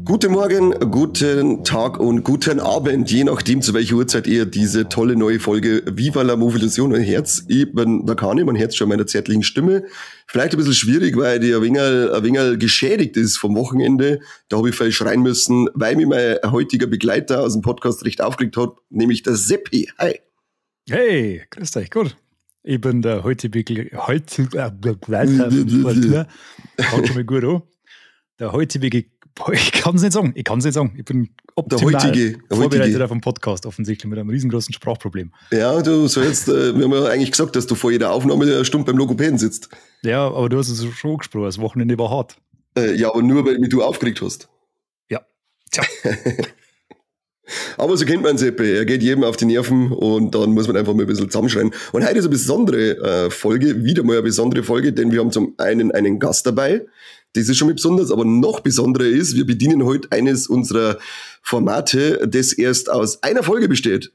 Guten Morgen, guten Tag und guten Abend, je nachdem, zu welcher Uhrzeit ihr diese tolle neue Folge Viva la Movilusion und Herz. Ich bin der Kani, mein Herz schon meiner zärtlichen Stimme. Vielleicht ein bisschen schwierig, weil die ein wenig geschädigt ist vom Wochenende. Da habe ich vielleicht schreien müssen, weil mich mein heutiger Begleiter aus dem Podcast recht aufgeregt hat, nämlich der Seppi. Hi. Hey, grüß dich, gut. Ich bin der heutige Begleiter. Fängt schon mal gut an. Der heutige, ich kann es nicht sagen, ich bin optimal vorbereitet auf den Podcast, offensichtlich mit einem riesengroßen Sprachproblem. Ja, du sollst, wir haben ja eigentlich gesagt, dass du vor jeder Aufnahme eine Stunde beim Logopäden sitzt. Ja, aber du hast es schon angesprochen, das Wochenende war hart. Ja, aber nur, weil mich du aufgeregt hast. Ja, tja. Aber so kennt man Seppi, er geht jedem auf die Nerven und dann muss man einfach mal ein bisschen zusammenschreien. Und heute ist eine besondere Folge, wieder mal eine besondere Folge, denn wir haben zum einen einen Gast dabei. Das ist schon mal besonders, aber noch besonderer ist, wir bedienen heute eines unserer Formate, das erst aus einer Folge besteht.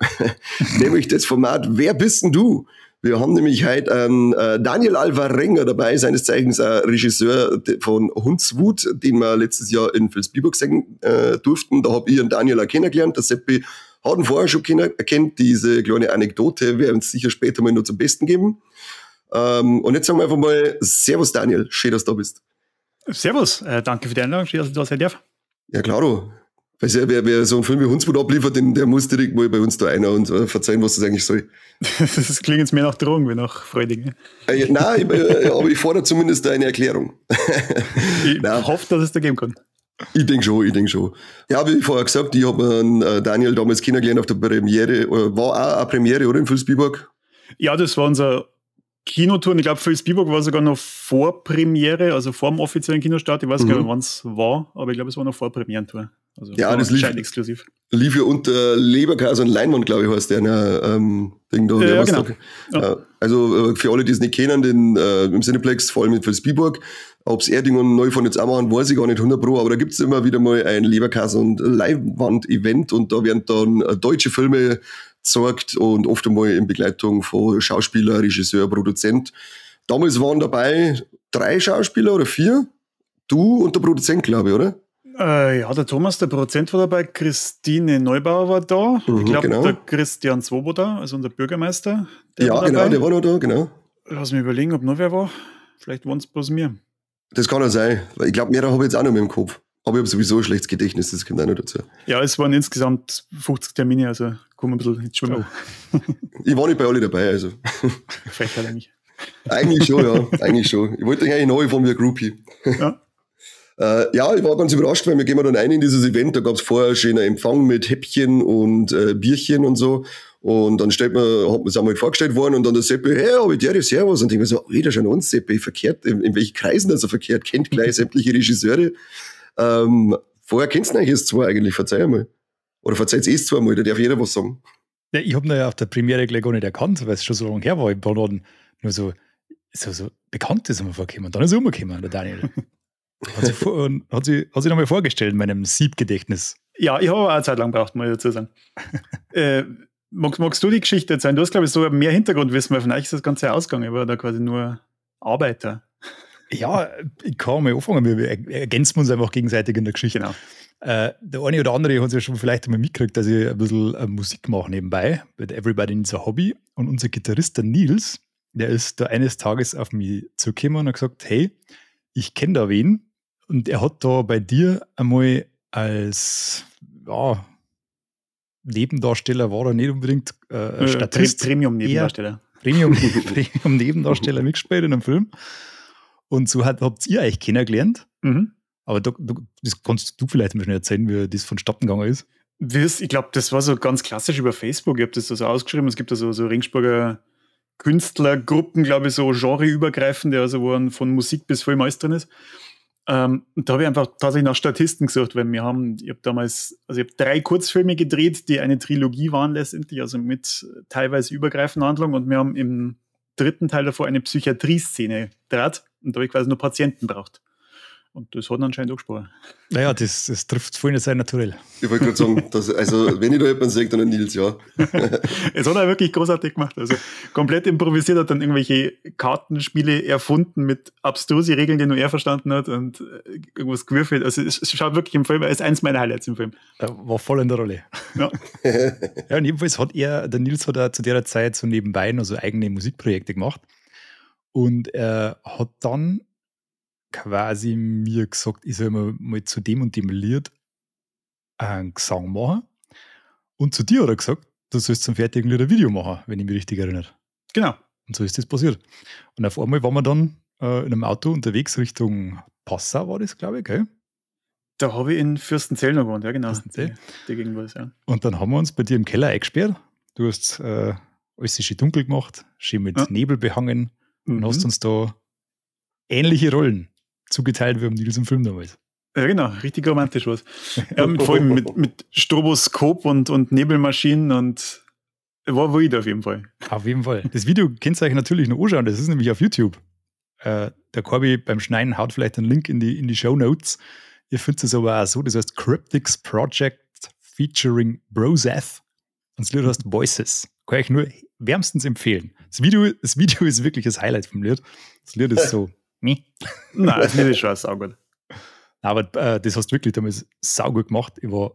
Nämlich das Format Wer bist denn du? Wir haben nämlich heute einen Daniel Alvarenga dabei, seines Zeichens Regisseur von Hundswut, den wir letztes Jahr in Vilsbiburg sehen durften. Da habe ich einen Daniel auch kennengelernt. Der Seppi hat ihn vorher schon kennengelernt. Diese kleine Anekdote werden wir uns sicher später mal noch zum Besten geben. Und jetzt sagen wir einfach mal Servus Daniel, schön, dass du da bist. Servus, danke für die Einladung, schön, dass ich da sein darf. Ja, klaro. Weißt du, wer so einen Film wie Hundswut abliefert, der muss direkt mal bei uns da einer und verzeihen, was das eigentlich soll. Das klingt jetzt mehr nach Drohung wie nach Freudigen. Nein, aber ich fordere zumindest eine Erklärung. Ich hoffe, dass es da geben kann. Ich denke schon, Ja, wie ich vorher gesagt, ich habe Daniel damals kennengelernt auf der Premiere, war auch eine Premiere, oder, in Vilsbiburg? Ja, das war unser Kinotour. Ich glaube, Vilsbiburg war sogar noch vor Premiere, also vor dem offiziellen Kinostart. Ich weiß gar nicht, wann es war, aber ich glaube, es war noch vor Premierentour. Also ja, das lief exklusiv. Lief ja unter Leberkäse und Leinwand, glaube ich, heißt der, ne, Ding da. Ja, genau. Ja. Also für alle, die es nicht kennen, den, im Cineplex, vor allem in Vilsbiburg, ob es Erding und Neufahren jetzt auch machen, weiß ich gar nicht 100 Pro, aber da gibt es immer wieder mal ein Leberkäse und Leinwand-Event und da werden dann deutsche Filme gezeigt und oft einmal in Begleitung von Schauspieler, Regisseur, Produzent. Damals waren dabei 3 Schauspieler oder 4, du und der Produzent, glaube ich, oder? Ja, der Thomas, der Produzent war dabei, Christine Neubauer war da, ich glaube, genau. Der Christian Swoboda, also unser Bürgermeister. Der ja, genau, der war noch da, genau. Lass mich überlegen, ob noch wer war. Vielleicht waren es bloß mir. Das kann ja sein. Ich glaube, mehrere habe ich jetzt auch noch mehr im Kopf. Aber ich habe sowieso ein schlechtes Gedächtnis, das kommt auch noch dazu. Ja, es waren insgesamt 50 Termine, also kommen ein bisschen ins Schwimmen. Oh. Ich war nicht bei alle dabei, also. Frechheit eigentlich. Eigentlich schon, ja, eigentlich schon. Ich wollte eigentlich neu von mir Groupie. Ja. Ja, ich war ganz überrascht, weil wir gehen dann rein in dieses Event, da gab es vorher einen schönen Empfang mit Häppchen und Bierchen und so. Und dann stellt man, hat man es einmal vorgestellt worden und dann der Seppi, hey, hab ich der, servus. Und ich mir so, oh, da schon uns, Seppi, verkehrt, in welchen Kreisen das er verkehrt, kennt gleich sämtliche Regisseure. Vorher kennst du eigentlich erst zwei eigentlich, verzeih einmal. Oder verzeiht's erst zweimal, da darf jeder was sagen. Ja, ich hab ihn ja auf der Premiere gleich gar nicht erkannt, weil es schon so lange her war. Ich war dann nur so bekannt ist mir vorgekommen. Und dann ist er umgekommen, der Daniel. Hat sich nochmal vorgestellt in meinem Siebgedächtnis. Ja, ich habe auch eine Zeit lang gebraucht, muss ich dazu sagen. Magst du die Geschichte erzählen? Du hast, glaube ich, so mehr Hintergrundwissen, weil von euch ist das Ganze ausgegangen. Ich war da quasi nur Arbeiter. Ja, ich kann mal anfangen. Wir ergänzen uns einfach gegenseitig in der Geschichte. Genau. Der eine oder andere hat es ja schon vielleicht einmal mitgekriegt, dass ich ein bisschen Musik mache nebenbei. Mit Everybody Needs a Hobby. Und unser Gitarrist, der Nils, der ist da eines Tages auf mich zugekommen und hat gesagt, hey, ich kenne da wen. Und er hat da bei dir einmal als ja, Nebendarsteller, war er nicht unbedingt Statist. Premium-Nebendarsteller. Premium-Nebendarsteller mitgespielt in einem Film. Und so habt ihr euch kennengelernt. Mhm. Aber das kannst du vielleicht mal schnell erzählen, wie das vonstatten gegangen ist. Ich glaube, das war so ganz klassisch über Facebook. Ich habe das so ausgeschrieben. Es gibt da so Regensburger Künstlergruppen, glaube ich, so genreübergreifende, also wo von Musik bis Film alles drin ist. Und da habe ich einfach tatsächlich nach Statisten gesucht, weil ich habe damals, also ich habe 3 Kurzfilme gedreht, die eine Trilogie waren letztendlich, also mit teilweise übergreifender Handlung, und wir haben im dritten Teil davor eine Psychiatrie-Szene draht und da habe ich quasi nur Patienten braucht. Und das hat anscheinend auch gesprochen. Naja, das trifft voll nicht sein Naturell. Ich wollte gerade sagen, dass, also wenn ich da jemanden sehe, dann Nils, ja. Es hat er wirklich großartig gemacht. Also komplett improvisiert, hat dann irgendwelche Kartenspiele erfunden mit abstruse Regeln, die nur er verstanden hat und irgendwas gewürfelt. Also es schaut wirklich im Film, ist eins meiner Highlights im Film. Er war voll in der Rolle. Ja. Ja, und jedenfalls hat der Nils hat er zu der Zeit so nebenbei noch so eigene Musikprojekte gemacht. Und er hat dann quasi mir gesagt, ich soll mal zu dem und dem Lied einen Gesang machen. Und zu dir hat er gesagt, du sollst zum fertigen Lied ein Video machen, wenn ich mich richtig erinnere. Genau. Und so ist das passiert. Und auf einmal waren wir dann in einem Auto unterwegs Richtung Passau, war das, glaube ich, gell? Da habe ich in Fürstenzell noch gewohnt, ja genau. Fürstenzell. Die Gegend war das, ja. Und dann haben wir uns bei dir im Keller eingesperrt. Du hast alles schön dunkel gemacht, schön mit Nebel behangen und hast uns da ähnliche Rollen zugeteilt wie am Nils im Film damals. Ja, genau, richtig romantisch was. Ja, vor allem mit Stroboskop und Nebelmaschinen und war wild auf jeden Fall. Auf jeden Fall. Das Video könnt ihr euch natürlich noch anschauen, das ist nämlich auf YouTube. Der Corby beim Schneiden haut vielleicht einen Link in die Shownotes. Ihr findet es aber auch so, das heißt Cryptics Project featuring Broseth und das Lied heißt Voices. Kann ich nur wärmstens empfehlen. Das Video ist wirklich das Highlight vom Lied. Das Lied ist so nee. Nein, das ist schon saugut. Aber das hast du wirklich damals saugut gemacht. Ich war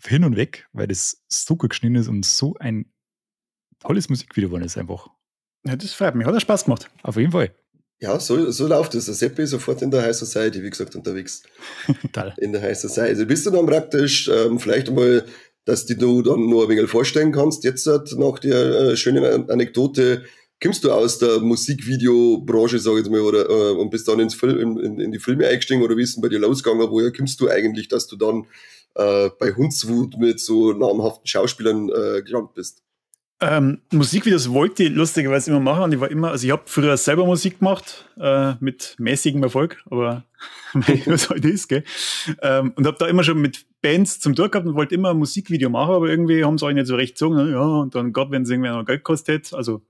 hin und weg, weil das so gut geschnitten ist und so ein tolles Musikvideo geworden ist einfach. Ja, das freut mich. Hat auch Spaß gemacht. Auf jeden Fall. Ja, so läuft es. Der Seppi ist sofort in der High Society, wie gesagt, unterwegs. Total. In der High Society. Also bist du dann praktisch vielleicht einmal, dass die du dann nur ein wenig vorstellen kannst, jetzt nach der schönen Anekdote, kommst du aus der Musikvideobranche, sag ich jetzt mal, oder und bist dann in die Filme eingestiegen, oder wie ist denn bei dir losgegangen? Woher kommst du eigentlich, dass du dann bei Hundswut mit so namhaften Schauspielern gelandet bist? Musikvideos wollte ich lustigerweise immer machen und ich war immer, also ich habe früher selber Musik gemacht, mit mäßigem Erfolg, aber was halt ist, gell? Und habe da immer schon mit Bands zum Tun gehabt und wollte immer ein Musikvideo machen, aber irgendwie haben sie auch nicht so recht gezogen, ne? Ja, und dann gerade, wenn es irgendwie noch Geld kostet, also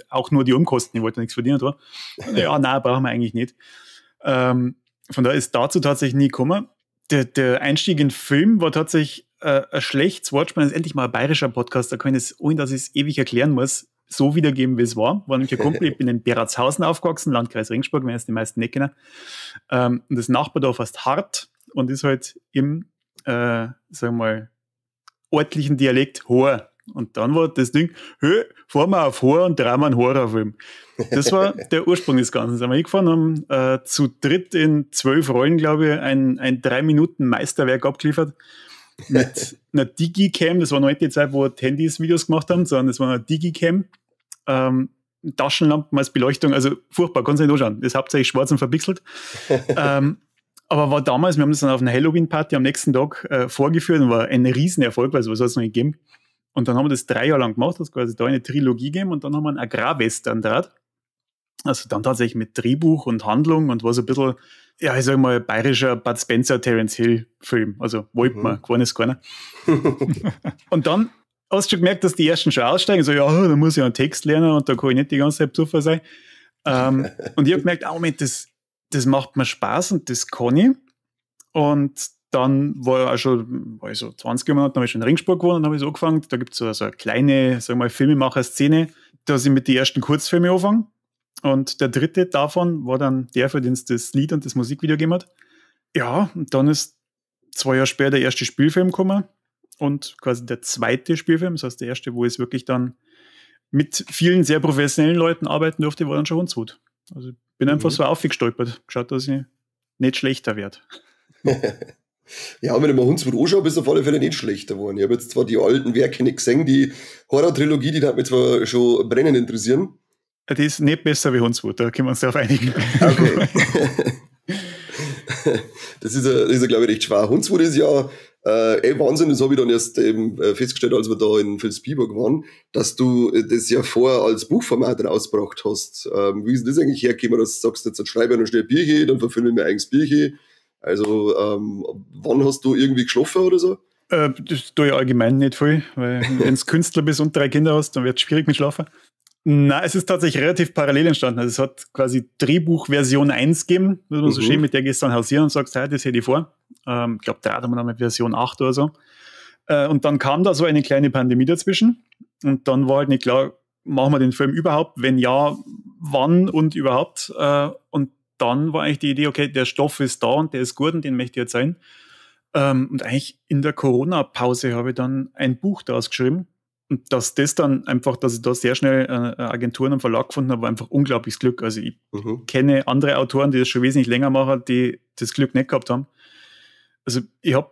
auch nur die Umkosten, ich wollte nichts verdienen, oder? Ja, nein, brauchen wir eigentlich nicht. Von daher ist dazu tatsächlich nie gekommen. Der Einstieg in Film war tatsächlich ein schlechtes Wortspiel. Das ist endlich mal ein bayerischer Podcast, da kann ich das, ohne dass ich es ewig erklären muss, so wiedergeben, wie es war. War nämlich ein Kumpel, ich bin in Beratshausen aufgewachsen, Landkreis Regensburg, wenn es die meisten nicht kennen. Und das Nachbardorf heißt Hart und ist halt im, sagen wir mal, örtlichen Dialekt Hoher. Und dann war das Ding, hey, fahren wir auf Hoher und drehen wir einen Horrorfilm. Das war der Ursprung des Ganzen. Sind wir hingefahren, haben zu dritt in 12 Rollen, glaube ich, ein 3-Minuten Meisterwerk abgeliefert. Mit einer Digicam, das war noch nicht die Zeit, wo die Handys Videos gemacht haben, sondern das war eine Digicam. Taschenlampen als Beleuchtung, also furchtbar, kannst du nicht anschauen. Das ist hauptsächlich schwarz und verpixelt. Aber war damals, wir haben das dann auf einer Halloween-Party am nächsten Tag vorgeführt und war ein Riesenerfolg, weil sowas hat es noch nicht gegeben. Und dann haben wir das 3 Jahre lang gemacht, das quasi da eine Trilogie gegeben und dann haben wir einen Agrarwestern draht. Also dann tatsächlich mit Drehbuch und Handlung und war so ein bisschen, ja, ich sag mal, bayerischer Bud Spencer, Terence Hill Film. Also wollte man, gewonnen ist keiner. Und dann hast du schon gemerkt, dass die ersten schon aussteigen. So, ja, da muss ich einen Text lernen und da kann ich nicht die ganze Zeit besoffen sein. Und ich habe gemerkt, oh Moment, das macht mir Spaß und das kann ich. Und dann war ich auch schon, war ich so 20 Jahre, dann habe ich schon in Regensburg gewohnt und habe ich so angefangen. Da gibt es so eine kleine, sagen wir mal, Filmemacher-Szene, dass ich mit den ersten Kurzfilmen anfange. Und der dritte davon war dann der, für den es das Lied und das Musikvideo gegeben hat. Ja, und dann ist 2 Jahre später der erste Spielfilm gekommen und quasi der zweite Spielfilm, das heißt der erste, wo ich es wirklich dann mit vielen sehr professionellen Leuten arbeiten durfte, war dann schon Hundswut. Also ich bin einfach so aufgestolpert, geschaut, dass ich nicht schlechter werde. Ja, wenn ich mir Hundswut anschaue, bist du auf alle Fälle nicht schlechter geworden. Ich habe jetzt zwar die alten Werke nicht gesehen, die Horror-Trilogie, die hat mich zwar schon brennend interessieren. Die ist nicht besser wie Hundswut, da können wir uns darauf einigen. Okay. Das ist ja, glaube ich, recht schwer. Hundswut ist ja Wahnsinn, das habe ich dann erst eben festgestellt, als wir da in Vilsbiburg waren, dass du das ja vorher als Buchformat rausgebracht hast. Wie ist denn das eigentlich hergekommen, dass du sagst, jetzt schreibe ich noch schnell Bierchen, dann verfilme ich mir eigenes Bierchen. Also, wann hast du irgendwie geschlafen oder so? Das tue ich allgemein nicht viel, weil wenn du Künstler bist und 3 Kinder hast, dann wird es schwierig mit Schlafen. Na, es ist tatsächlich relativ parallel entstanden. Also es hat quasi Drehbuch-Version 1 gegeben, das man so schön, mit der gehst du dann hausieren und sagst, hey, das hätte ich vor. Ich glaube, da hatten wir dann mit Version 8 oder so. Und dann kam da so eine kleine Pandemie dazwischen und dann war halt nicht klar, machen wir den Film überhaupt? Wenn ja, wann und überhaupt? Und dann war eigentlich die Idee, okay, der Stoff ist da und der ist gut und den möchte ich jetzt sein. Und eigentlich in der Corona-Pause habe ich dann ein Buch daraus geschrieben. Und dass das dann einfach, dass ich da sehr schnell Agenturen und Verlag gefunden habe, war einfach unglaubliches Glück. Also ich kenne andere Autoren, die das schon wesentlich länger machen, die das Glück nicht gehabt haben. Also ich habe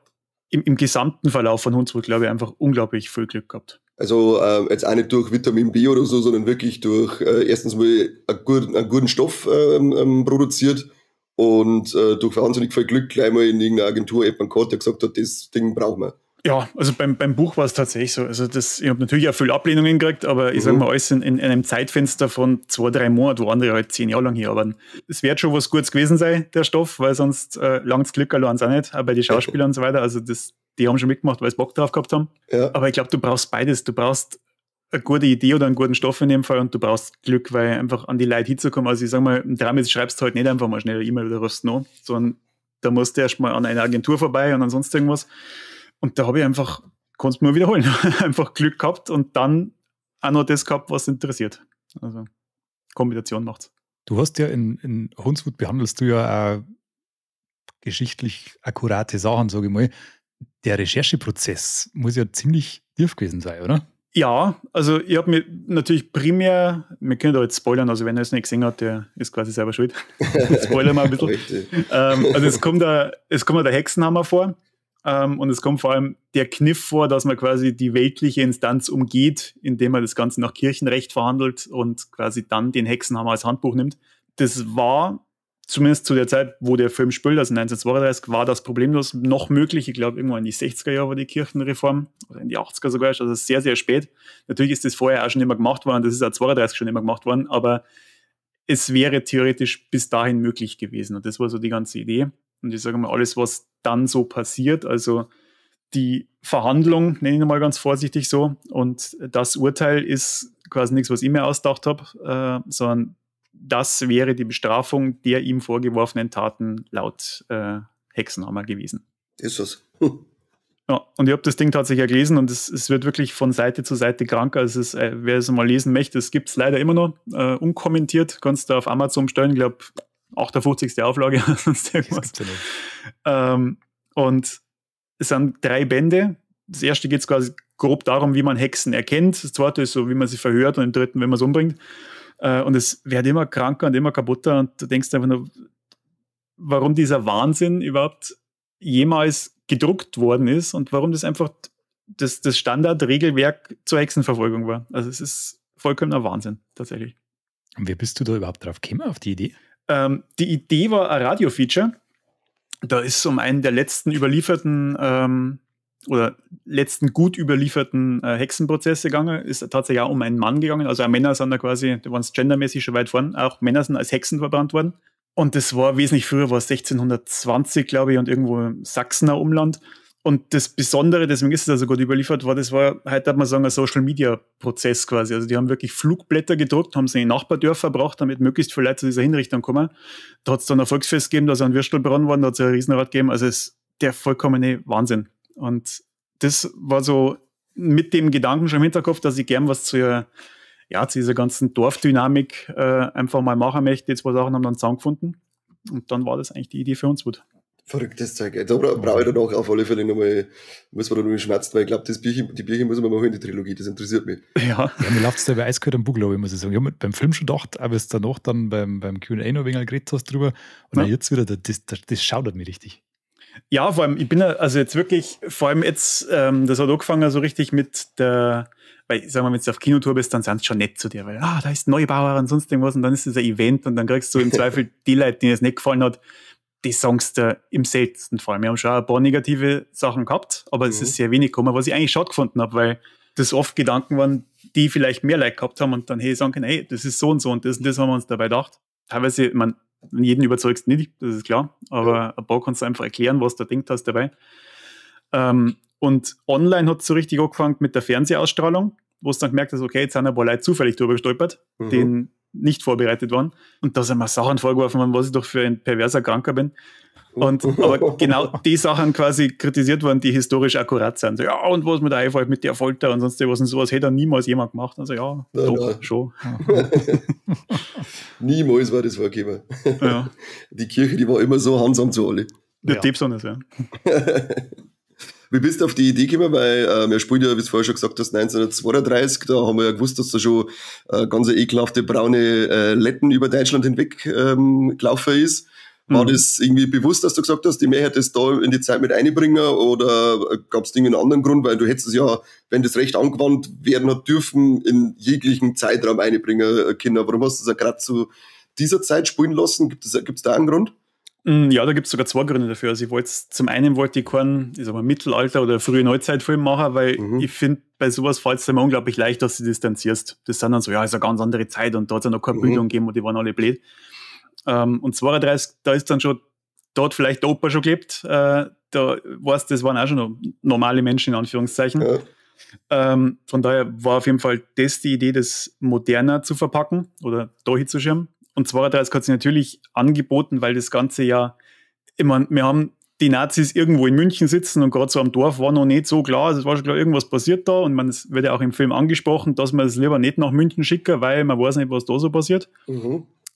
im gesamten Verlauf von Hundswut, glaube ich, einfach unglaublich viel Glück gehabt. Also jetzt auch nicht durch Vitamin B oder so, sondern wirklich durch erstens mal einen guten Stoff produziert und durch wahnsinnig viel Glück gleich mal in irgendeiner Agentur jemanden gehabt, der gesagt hat, das Ding brauchen wir. Ja, also beim Buch war es tatsächlich so. Also das, ich habe natürlich auch viel Ablehnungen gekriegt, aber ich sage mal, alles in einem Zeitfenster von 2-3 Monaten, wo andere halt 10 Jahre lang hier arbeiten. Es wird schon was Gutes gewesen sein, der Stoff, weil sonst langt's Glück allein auch nicht, auch bei den Schauspielern und so weiter. Also das, die haben schon mitgemacht, weil sie Bock drauf gehabt haben. Ja. Aber ich glaube, du brauchst beides. Du brauchst eine gute Idee oder einen guten Stoff in dem Fall und du brauchst Glück, weil einfach an die Leute hinzukommen. Also ich sag mal, im Traum jetzt schreibst du halt nicht einfach mal schnell eine E-Mail oder rufst noch, sondern da musst du erst mal an einer Agentur vorbei und ansonsten irgendwas. Und da habe ich einfach, kannst du nur wiederholen, einfach Glück gehabt und dann auch noch das gehabt, was interessiert. Also Kombination macht's. Du hast ja in Hundswut behandelst du ja auch geschichtlich akkurate Sachen, sage ich mal. Der Rechercheprozess muss ja ziemlich tief gewesen sein, oder? Ja, also ich habe mir natürlich primär, wir können da jetzt spoilern, also wenn er es nicht gesehen hat, der ist quasi selber schuld. Spoilern wir ein bisschen. Also es kommt da der Hexenhammer vor. Und es kommt vor allem der Kniff vor, dass man quasi die weltliche Instanz umgeht, indem man das Ganze nach Kirchenrecht verhandelt und quasi dann den Hexenhammer als Handbuch nimmt. Das war zumindest zu der Zeit, wo der Film spielt, also 1932, war das problemlos noch möglich. Ich glaube, irgendwann in die 60er Jahre war die Kirchenreform oder in die 80er sogar, also sehr, sehr spät. Natürlich ist das vorher auch schon immer gemacht worden, das ist auch 32 schon immer gemacht worden, aber es wäre theoretisch bis dahin möglich gewesen. Und das war so die ganze Idee. Und ich sage mal, alles, was dann so passiert, also die Verhandlung, nenne ich nochmal ganz vorsichtig so, und das Urteil ist quasi nichts, was ich mir ausgedacht habe, sondern das wäre die Bestrafung der ihm vorgeworfenen Taten laut Hexenhammer gewesen. Ist das. Ja, und ich habe das Ding tatsächlich ja gelesen und es wird wirklich von Seite zu Seite kranker. Also es ist, wer es mal lesen möchte, es gibt es leider immer noch unkommentiert. Kannst du auf Amazon bestellen, ich glaube 58. Auflage oder sonst irgendwas. Ja nicht. Und es sind 3 Bände. Das erste geht es quasi grob darum, wie man Hexen erkennt. Das zweite ist so, wie man sie verhört und im dritten, wenn man sie umbringt. Und es wird immer kranker und immer kaputter und du denkst einfach nur, warum dieser Wahnsinn überhaupt jemals gedruckt worden ist und warum das einfach das Standardregelwerk zur Hexenverfolgung war. Also es ist vollkommener Wahnsinn, tatsächlich. Und wie bist du da überhaupt drauf gekommen, auf die Idee? Die Idee war ein Radio-Feature. Da ist um einen der letzten überlieferten oder letzten gut überlieferten Hexenprozesse gegangen. Ist tatsächlich auch um einen Mann gegangen. Also auch Männer sind da quasi, da waren es gendermäßig schon weit vorn, auch Männer sind als Hexen verbrannt worden. Und das war wesentlich früher, war es 1620, glaube ich, und irgendwo im Sachsener Umland. Und das Besondere, deswegen ist es also gut überliefert, war, das war, heute darf man sagen, ein Social-Media-Prozess quasi. Also die haben wirklich Flugblätter gedruckt, haben sie in die Nachbardörfer gebracht, damit möglichst viele Leute zu dieser Hinrichtung kommen. Da hat es dann ein Volksfest gegeben, da ist ein Würstel gebrannt worden, da hat es ein Riesenrad gegeben. Also es ist der vollkommene Wahnsinn. Und das war so mit dem Gedanken schon im Hinterkopf, dass ich gern was zu, ja, zu dieser ganzen Dorfdynamik einfach mal machen möchte. Die zwei Sachen haben dann zusammengefunden. Und dann war das eigentlich die Idee für Hundswut. Verrücktes Zeug. Da brauche ich dann auch auf alle Fälle nochmal, muss man da nochmal schmerzen, weil ich glaube, die Bücher muss man mal holen, die Trilogie, das interessiert mich. Ja, ja, mir läuft es da bei Eiskalt am Bug, glaube ich, muss ich sagen. Ich habe beim Film schon gedacht, aber es danach dann beim Q&A noch ein wenig geredet hast drüber. Und ja, jetzt wieder, das schaudert mich richtig. Ja, vor allem, ich bin also jetzt wirklich, vor allem jetzt, das hat angefangen so richtig mit der, weil, ich sag mal, wenn du auf Kinotour bist, dann sind sie schon nett zu dir, weil, da ist Neubauer und sonst irgendwas und dann ist es ein Event und dann kriegst du im Zweifel die Leute, denen es nicht gefallen hat, die Songs da im seltensten Fall. Wir haben schon ein paar negative Sachen gehabt, aber es ist sehr wenig gekommen, was ich eigentlich schade gefunden habe, weil das oft Gedanken waren, die vielleicht mehr Like gehabt haben und dann, hey, sagen können, hey, das ist so und so und das haben wir uns dabei gedacht. Teilweise, man, jeden überzeugst du nicht, das ist klar, aber ein paar kannst du einfach erklären, was du denkt hast dabei. Und online hat es so richtig angefangen mit der Fernsehausstrahlung. wo es dann gemerkt hast, okay, jetzt sind ein paar Leute zufällig drüber gestolpert, die nicht vorbereitet waren. Und da sind mir Sachen vorgeworfen worden, was ich doch für ein perverser Kranker bin. Und, aber genau die Sachen quasi kritisiert worden, die historisch akkurat sind. So, ja, und was mir da einfällt mit der Folter und sonst was und sowas, hätte niemals jemand gemacht. Also ja, nein, doch, nein. Schon. Niemals war das vorgekommen. Ja. Die Kirche, die war immer so handsam zu alle. Ja, die besonders, ja. Wie bist du auf die Idee gekommen? Weil er spielt ja, wie du vorher schon gesagt hast, 1932, da haben wir ja gewusst, dass da schon ganz ekelhafte braune Letten über Deutschland hinweg gelaufen ist. War das irgendwie bewusst, dass du gesagt hast, die Mehrheit das da in die Zeit mit einbringen, oder gab es einen anderen Grund? Weil du hättest es ja, wenn das Recht angewandt werden hat dürfen, in jeglichen Zeitraum einbringen können. Warum hast du das ja gerade zu dieser Zeit spielen lassen? Gibt es da einen Grund? Ja, da gibt es sogar zwei Gründe dafür. Also ich wollte zum einen wollte ich keinen, ich sag mal, Mittelalter- oder frühe Neuzeitfilm machen, weil ich finde, bei sowas fällt es immer unglaublich leicht, dass du distanzierst. Das sind dann so, ja, ist eine ganz andere Zeit und da hat es ja noch keine Bildung gegeben und die waren alle blöd. Und 32, da ist dann schon, dort vielleicht der Opa schon gelebt, da weißt, das waren auch schon noch normale Menschen, in Anführungszeichen. Ja. Von daher war auf jeden Fall das die Idee, das moderner zu verpacken oder da hinzuschirmen. Und 32 hat sich natürlich angeboten, weil das Ganze ja, ich mein, wir haben die Nazis irgendwo in München sitzen und gerade so am Dorf war noch nicht so klar, also es war schon klar, irgendwas passiert da und man, es wird ja auch im Film angesprochen, dass man es lieber nicht nach München schicken, weil man weiß nicht, was da so passiert.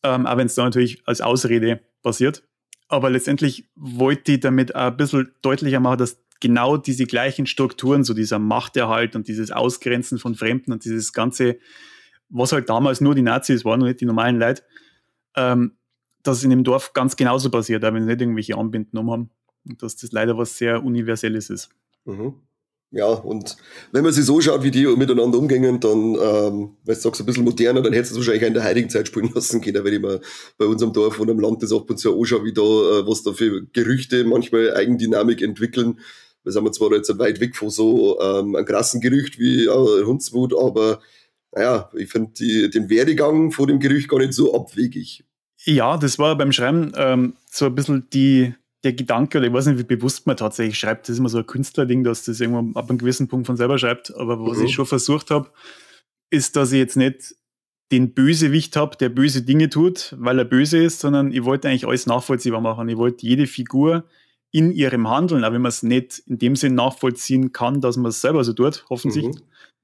Auch wenn es da natürlich als Ausrede passiert. Aber letztendlich wollte ich damit auch ein bisschen deutlicher machen, dass genau diese gleichen Strukturen, so dieser Machterhalt und dieses Ausgrenzen von Fremden und dieses Ganze, was halt damals nur die Nazis waren und nicht die normalen Leute, dass in dem Dorf ganz genauso passiert, auch wenn sie nicht irgendwelche Anbinden haben. Und dass das leider was sehr Universelles ist. Ja, und wenn man sich so schaut, wie die miteinander umgingen, dann, weil du sagst, ein bisschen moderner, dann hättest du es wahrscheinlich auch in der heutigen Zeit spielen lassen können, wenn ich mir bei unserem Dorf und am Land das ab und zu anschaue, wie da, was da für Gerüchte manchmal Eigendynamik entwickeln. Da sind wir zwar jetzt weit weg von so einem krassen Gerücht wie Hundswut, aber naja, ich finde den Werdegang vor dem Gerücht gar nicht so abwegig. Ja, das war beim Schreiben so ein bisschen der Gedanke, oder ich weiß nicht, wie bewusst man tatsächlich schreibt, das ist immer so ein Künstlerding, dass das irgendwann ab einem gewissen Punkt von selber schreibt, aber was ich schon versucht habe, ist, dass ich jetzt nicht den Bösewicht habe, der böse Dinge tut, weil er böse ist, sondern ich wollte eigentlich alles nachvollziehbar machen. Ich wollte jede Figur in ihrem Handeln, auch wenn man es nicht in dem Sinn nachvollziehen kann, dass man es selber so tut, hoffentlich,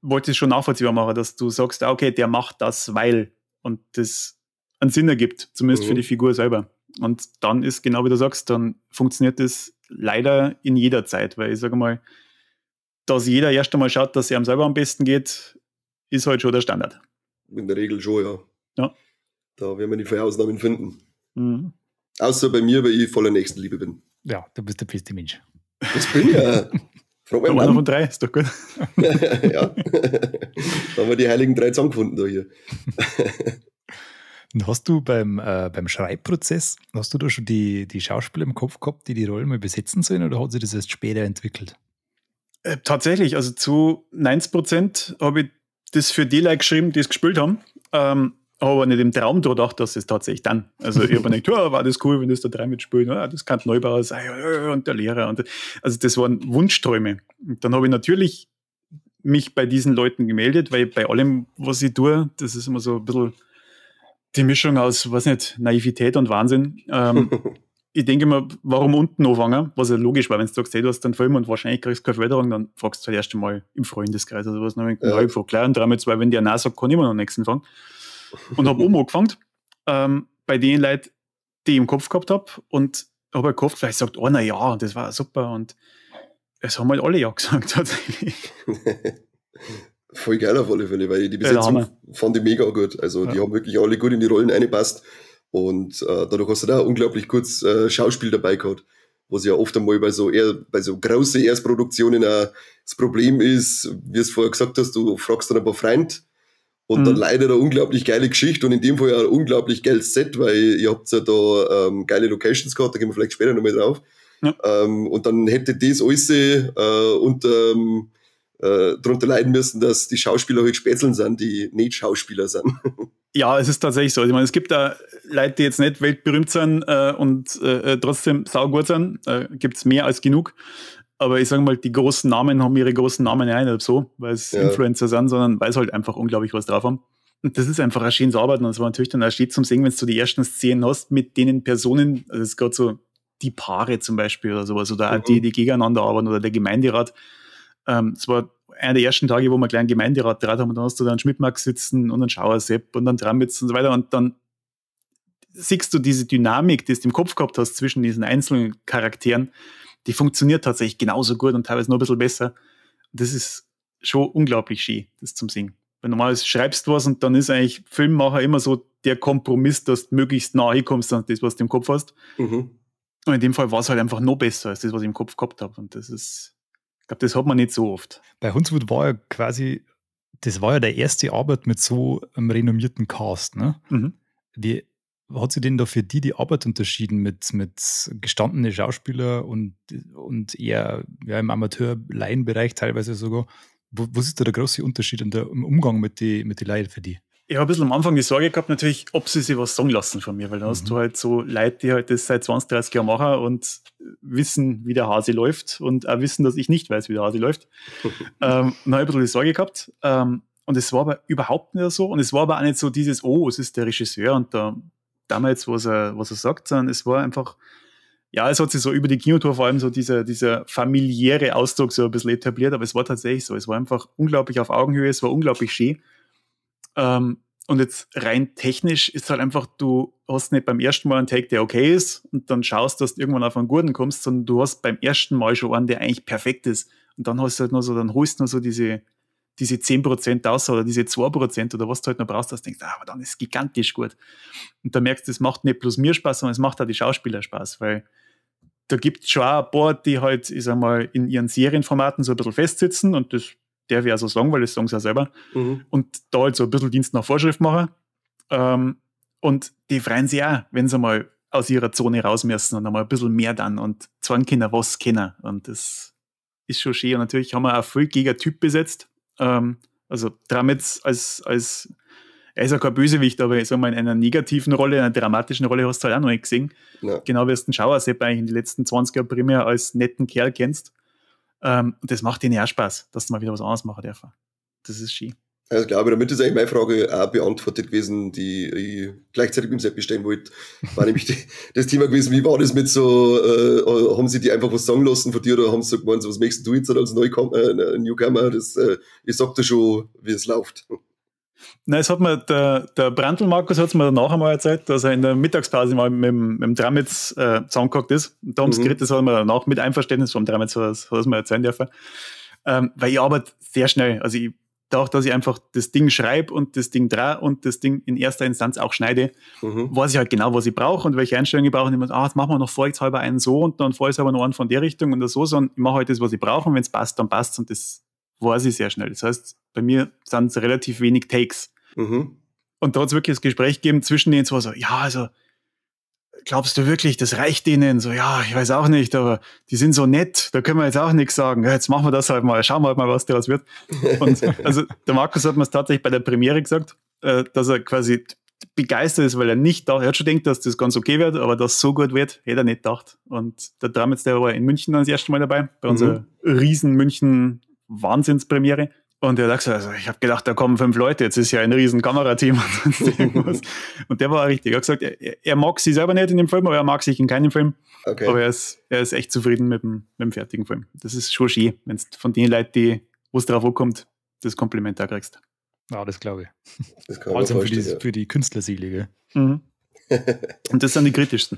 wollte ich es schon nachvollziehbar machen, dass du sagst, okay, der macht das, weil, und das einen Sinn ergibt, zumindest für die Figur selber. Und dann ist, genau wie du sagst, dann funktioniert das leider in jeder Zeit, weil ich sage mal, dass jeder erst einmal schaut, dass es ihm selber am besten geht, ist halt schon der Standard. In der Regel schon, ja. Ja. Da werden wir die Ausnahmen finden. Außer bei mir, weil ich voller Nächstenliebe bin. Ja, du bist der beste Mensch. Das bin ich ja. Frag meinen Einer Mann. von drei, ist doch gut. Ja. Da haben wir die heiligen drei zusammengefunden da hier. Und hast du beim Schreibprozess, hast du da schon die Schauspieler im Kopf gehabt, die die Rollen mal besetzen sollen, oder hat sich das erst später entwickelt? Tatsächlich, also zu 90% habe ich das für die Leute geschrieben, die es gespielt haben, aber nicht im Traum daran gedacht, dass es tatsächlich dann. Also ich habe mir gedacht, ja, war das cool, wenn das da drei mitspielen, ja, das kann Neubauer sein und der Lehrer. Und, also das waren Wunschträume. Und dann habe ich natürlich mich bei diesen Leuten gemeldet, weil bei allem, was ich tue, das ist immer so ein bisschen die Mischung aus, weiß nicht, Naivität und Wahnsinn. Ich denke immer, warum unten anfangen? Was ja logisch war, wenn du sagst, hey, du hast einen Film und wahrscheinlich kriegst du keine Förderung, dann fragst du halt erst einmal im Freundeskreis oder was. Dann hab ich gedacht, ich frag gleich und 3 mal 2, wenn der Nein sagt, kann ich immer noch den nächsten fangen. Und hab oben angefangen, bei den Leuten, die ich im Kopf gehabt hab, und hab halt gehofft, vielleicht sagt einer ja, und das war super. Und es haben halt alle ja gesagt, tatsächlich. Voll geil auf alle Fälle, weil die Besetzung Ja, fand ich mega gut. Also die haben wirklich alle gut in die Rollen reingepasst und dadurch hast du da unglaublich kurz Schauspiel dabei gehabt, was ja oft einmal bei so großen Erstproduktionen auch das Problem ist, wie du es vorher gesagt hast, du fragst dann ein paar Freunde und dann leider eine unglaublich geile Geschichte und in dem Fall ja ein unglaublich geiles Set, weil ihr habt ja da geile Locations gehabt, da gehen wir vielleicht später nochmal drauf. Ja. Und dann hätte das alles darunter leiden müssen, dass die Schauspieler halt Spätzeln sind, die nicht Schauspieler sind. Ja, es ist tatsächlich so. Ich meine, es gibt da Leute, die jetzt nicht weltberühmt sind und trotzdem saugut sind. Gibt es mehr als genug. Aber ich sage mal, die großen Namen haben ihre großen Namen ja nicht so, weil es Influencer sind, sondern weil sie halt einfach unglaublich was drauf haben. Und das ist einfach ein schönes Arbeiten. Und es war natürlich dann auch schön zum Sehen, wenn du die ersten Szenen hast mit denen Personen, also es ist gerade so die Paare zum Beispiel oder sowas, oder auch die, die gegeneinander arbeiten oder der Gemeinderat. Es war einer der ersten Tage, wo wir gleich einen Gemeinderat draht haben, und dann hast du da einen Schmidtmark sitzen und einen Schauersepp und einen Tramitz und so weiter. Und dann siehst du diese Dynamik, die du im Kopf gehabt hast zwischen diesen einzelnen Charakteren, die funktioniert tatsächlich genauso gut und teilweise noch ein bisschen besser. Das ist schon unglaublich schön, das zum Singen. Weil normalerweise schreibst du was und dann ist eigentlich Filmmacher immer so der Kompromiss, dass du möglichst nah hinkommst an das, was du im Kopf hast. Und in dem Fall war es halt einfach noch besser als das, was ich im Kopf gehabt habe. Und das ist, ich glaube, das hat man nicht so oft. Bei Hundswut war ja quasi, das war ja der erste Arbeit mit so einem renommierten Cast, ne? Wie hat sich denn da für die Arbeit unterschieden mit gestandenen Schauspieler und eher ja, im Amateur-Laienbereich teilweise sogar? Wo ist da der große Unterschied im Umgang mit den Leuten für die? Ich habe ein bisschen am Anfang die Sorge gehabt, natürlich, ob sie sich was sagen lassen von mir, weil dann hast du halt so Leute, die halt das seit 20, 30 Jahren machen und wissen, wie der Hase läuft und auch wissen, dass ich nicht weiß, wie der Hase läuft. Dann habe ich ein bisschen die Sorge gehabt. Und es war aber überhaupt nicht so. Und es war aber auch nicht so dieses, oh, es ist der Regisseur und da damals, was er sagt, sondern es war einfach, ja, es hat sich so über die Kinotour vor allem so dieser familiäre Ausdruck so ein bisschen etabliert, aber es war tatsächlich so. Es war einfach unglaublich auf Augenhöhe, es war unglaublich schön. Und jetzt rein technisch ist halt einfach, du hast nicht beim ersten Mal einen Take, der okay ist und dann schaust, dass du irgendwann auf einen guten kommst, sondern du hast beim ersten Mal schon einen, der eigentlich perfekt ist. Und dann hast du halt noch so, dann holst du noch so diese 10% aus oder diese 2% oder was du halt noch brauchst, dass du denkst, aber dann ist es gigantisch gut. Und da merkst du, es macht nicht bloß mir Spaß, sondern es macht auch die Schauspieler Spaß, weil da gibt es schon auch ein paar, die halt, ich sag mal, in ihren Serienformaten so ein bisschen festsitzen und das darf ich auch so sagen, weil das sagen sie auch selber. Und da halt so ein bisschen Dienst nach Vorschrift machen. Und die freuen sich auch, wenn sie mal aus ihrer Zone raus müssen und einmal ein bisschen mehr dann und zeigen können, was können. Und das ist schon schön. Und natürlich haben wir auch viel gegen Typ besetzt. Also Tramitz als er ist ja kein Bösewicht, aber ich sag mal, in einer negativen Rolle, in einer dramatischen Rolle hast du halt auch noch nicht gesehen. Ja. Genau wie es den Schauersepp eigentlich in den letzten 20 Jahren primär als netten Kerl kennst. Und das macht ihnen ja auch Spaß, dass du mal wieder was anderes machen darfst. Das ist schön. Also glaube ich, damit ist eigentlich meine Frage auch beantwortet gewesen, die ich gleichzeitig mit dem Seppi stellen wollte. War nämlich das Thema gewesen, wie war das mit so, haben sie die einfach was sagen lassen von dir oder haben sie so gemeint, so, was möchtest du jetzt als Newcomer? Das, ich sag dir schon, wie es läuft. Nein, es hat mir der Brandl Markus hat es mir danach einmal erzählt, dass er in der Mittagspause mal mit dem Tramitz zusammengehockt ist. Und da haben sie geredet, das hat er mir danach mit Einverständnis vom Tramitz hat er es mir erzählen dürfen. Weil ich arbeite sehr schnell. Also ich dadurch, dass ich einfach das Ding schreibe und das Ding drehe und das Ding in erster Instanz auch schneide, weiß ich halt genau, was ich brauche und welche Einstellungen ich brauche. Und ich muss, jetzt machen wir noch vorsichtshalber einen so und dann vorsichtshalber noch einen von der Richtung und so, sondern ich mache halt das, was ich brauche und wenn es passt, dann passt es und das weiß ich sehr schnell. Das heißt, bei mir sind es relativ wenig Takes. Und da hat es wirklich das Gespräch gegeben zwischen denen, so, ja, also glaubst du wirklich, das reicht denen? So, ja, ich weiß auch nicht, aber die sind so nett, da können wir jetzt auch nichts sagen. Ja, jetzt machen wir das halt mal, schauen wir halt mal, was daraus wird. Und also der Markus hat mir es tatsächlich bei der Premiere gesagt, dass er quasi begeistert ist, weil er nicht da, er hat schon gedacht, dass das ganz okay wird, aber dass es so gut wird, hätte er nicht gedacht. Und der Tramitz, der war in München dann das erste Mal dabei, bei unserer riesen München Wahnsinnspremiere. Und er hat gesagt, also ich habe gedacht, da kommen 5 Leute, jetzt ist ja ein riesen Kamerateam und sonst irgendwas. Und der war richtig. Er hat gesagt, er mag sich selber nicht in dem Film, aber er mag sich in keinem Film. Okay. Aber er ist echt zufrieden mit dem fertigen Film. Das ist schon schön, wenn es von den Leuten, wo es drauf ankommt, das Kompliment da kriegst. Ja, das glaube ich. Das kann man also für die Künstlerseele, gell? Mhm. Und das sind die kritischsten.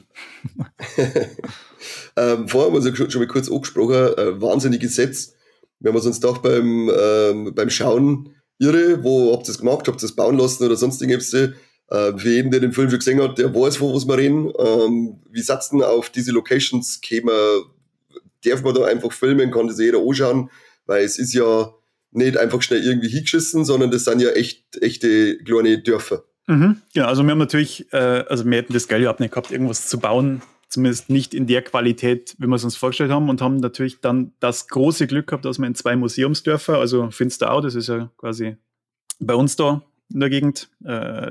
Vorher haben wir uns ja schon mal kurz angesprochen, wahnsinnige Sets. Wir haben uns gedacht beim Schauen, irre, wo habt ihr das gemacht, habt ihr das bauen lassen oder sonst irgendwas. Für jeden, der den Film schon gesehen hat, der weiß, von was wir reden. Wie seid ihr denn auf diese Locations gekommen? Darf man da einfach filmen, kann das jeder anschauen? Weil es ist ja nicht einfach schnell irgendwie hingeschissen, sondern das sind ja echte kleine Dörfer. Mhm. Ja, also wir haben natürlich, also wir hätten das Geld überhaupt nicht gehabt, irgendwas zu bauen, zumindest nicht in der Qualität, wie wir es uns vorgestellt haben, und haben natürlich dann das große Glück gehabt, dass wir in 2 Museumsdörfer, also Finsterau, das ist ja quasi bei uns da, in der Gegend,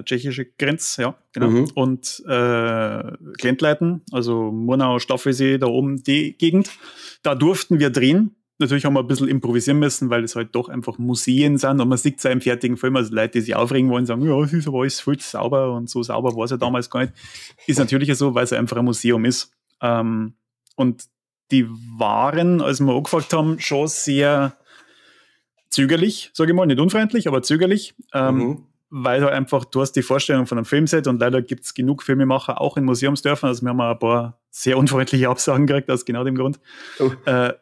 tschechische Grenze, ja, genau. Mhm. Und Glentleiten, also Murnau, Staffelsee, da oben die Gegend. Da durften wir drehen. Natürlich haben wir ein bisschen improvisieren müssen, weil es halt doch einfach Museen sind und man sieht es ja im fertigen Film, also Leute, die sich aufregen wollen, sagen, ja, es ist aber alles viel zu sauber und so sauber war es ja damals gar nicht. Ist natürlich so, weil es einfach ein Museum ist. Und die waren, als wir angefragt haben, schon sehr zögerlich, sage ich mal, nicht unfreundlich, aber zögerlich, weil du einfach, du hast die Vorstellung von einem Filmset und leider gibt es genug Filmemacher auch in Museumsdörfern, also wir haben ein paar sehr unfreundliche Absagen gekriegt aus genau dem Grund. Oh.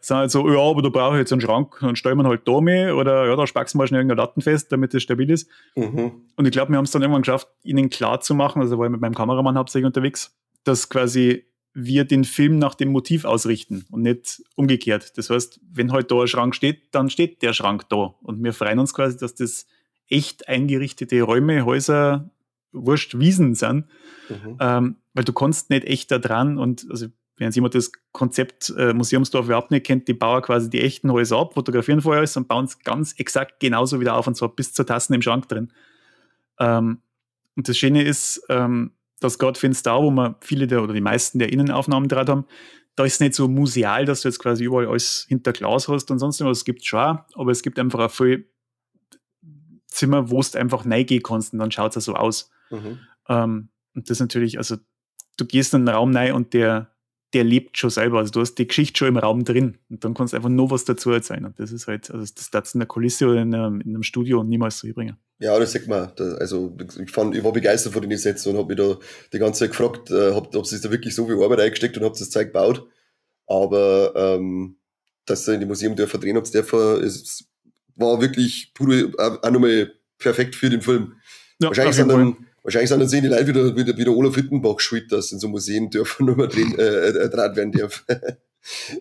Sind halt so, ja, aber da brauche ich jetzt einen Schrank, dann stellen wir halt da mehr oder ja, da spackst du mal schnell irgendeine Latten fest, damit das stabil ist. Mhm. Und ich glaube, wir haben es dann irgendwann geschafft, ihnen klar zu machen, also war ich mit meinem Kameramann hauptsächlich unterwegs, dass quasi wir den Film nach dem Motiv ausrichten und nicht umgekehrt. Das heißt, wenn halt da ein Schrank steht, dann steht der Schrank da. Und wir freuen uns quasi, dass das echt eingerichtete Räume, Häuser, Wurscht, Wiesen sind. Mhm. Weil du kannst nicht echt da dran und also wenn jetzt jemand das Konzept Museumsdorf überhaupt nicht kennt, die bauen quasi die echten Häuser ab, fotografieren vorher alles und bauen es ganz exakt genauso wieder auf und zwar bis zur Tassen im Schrank drin. Und das Schöne ist, dass gerade Finstau, wo wir viele der oder die meisten der Innenaufnahmen dran haben, da ist es nicht so museal, dass du jetzt quasi überall alles hinter Glas hast und sonst was. Es gibt schon, aber es gibt einfach auch viel Zimmer, wo du einfach reingehen kannst und dann schaut es ja so aus. Mhm. Und das natürlich, also du gehst in einen Raum rein und der lebt schon selber. Also du hast die Geschichte schon im Raum drin und dann kannst du einfach nur was dazu erzählen. Und das ist halt, also das darfst du in der Kulisse oder in einem Studio niemals so hinbringen. Ja, das sieht man. Also ich war begeistert von den Sätzen und habe mich da die ganze Zeit gefragt, ob sie da wirklich so viel Arbeit eingesteckt und ob das Zeug gebaut. Aber dass sie in die Museum dürfen drehen, ob's dürfen, es war wirklich pure, auch nochmal perfekt für den Film. Ja, wahrscheinlich sind dann die Leute wieder Olaf Wittenbach schuld, dass in so Museen dürfen nur mehr drehen werden dürfen.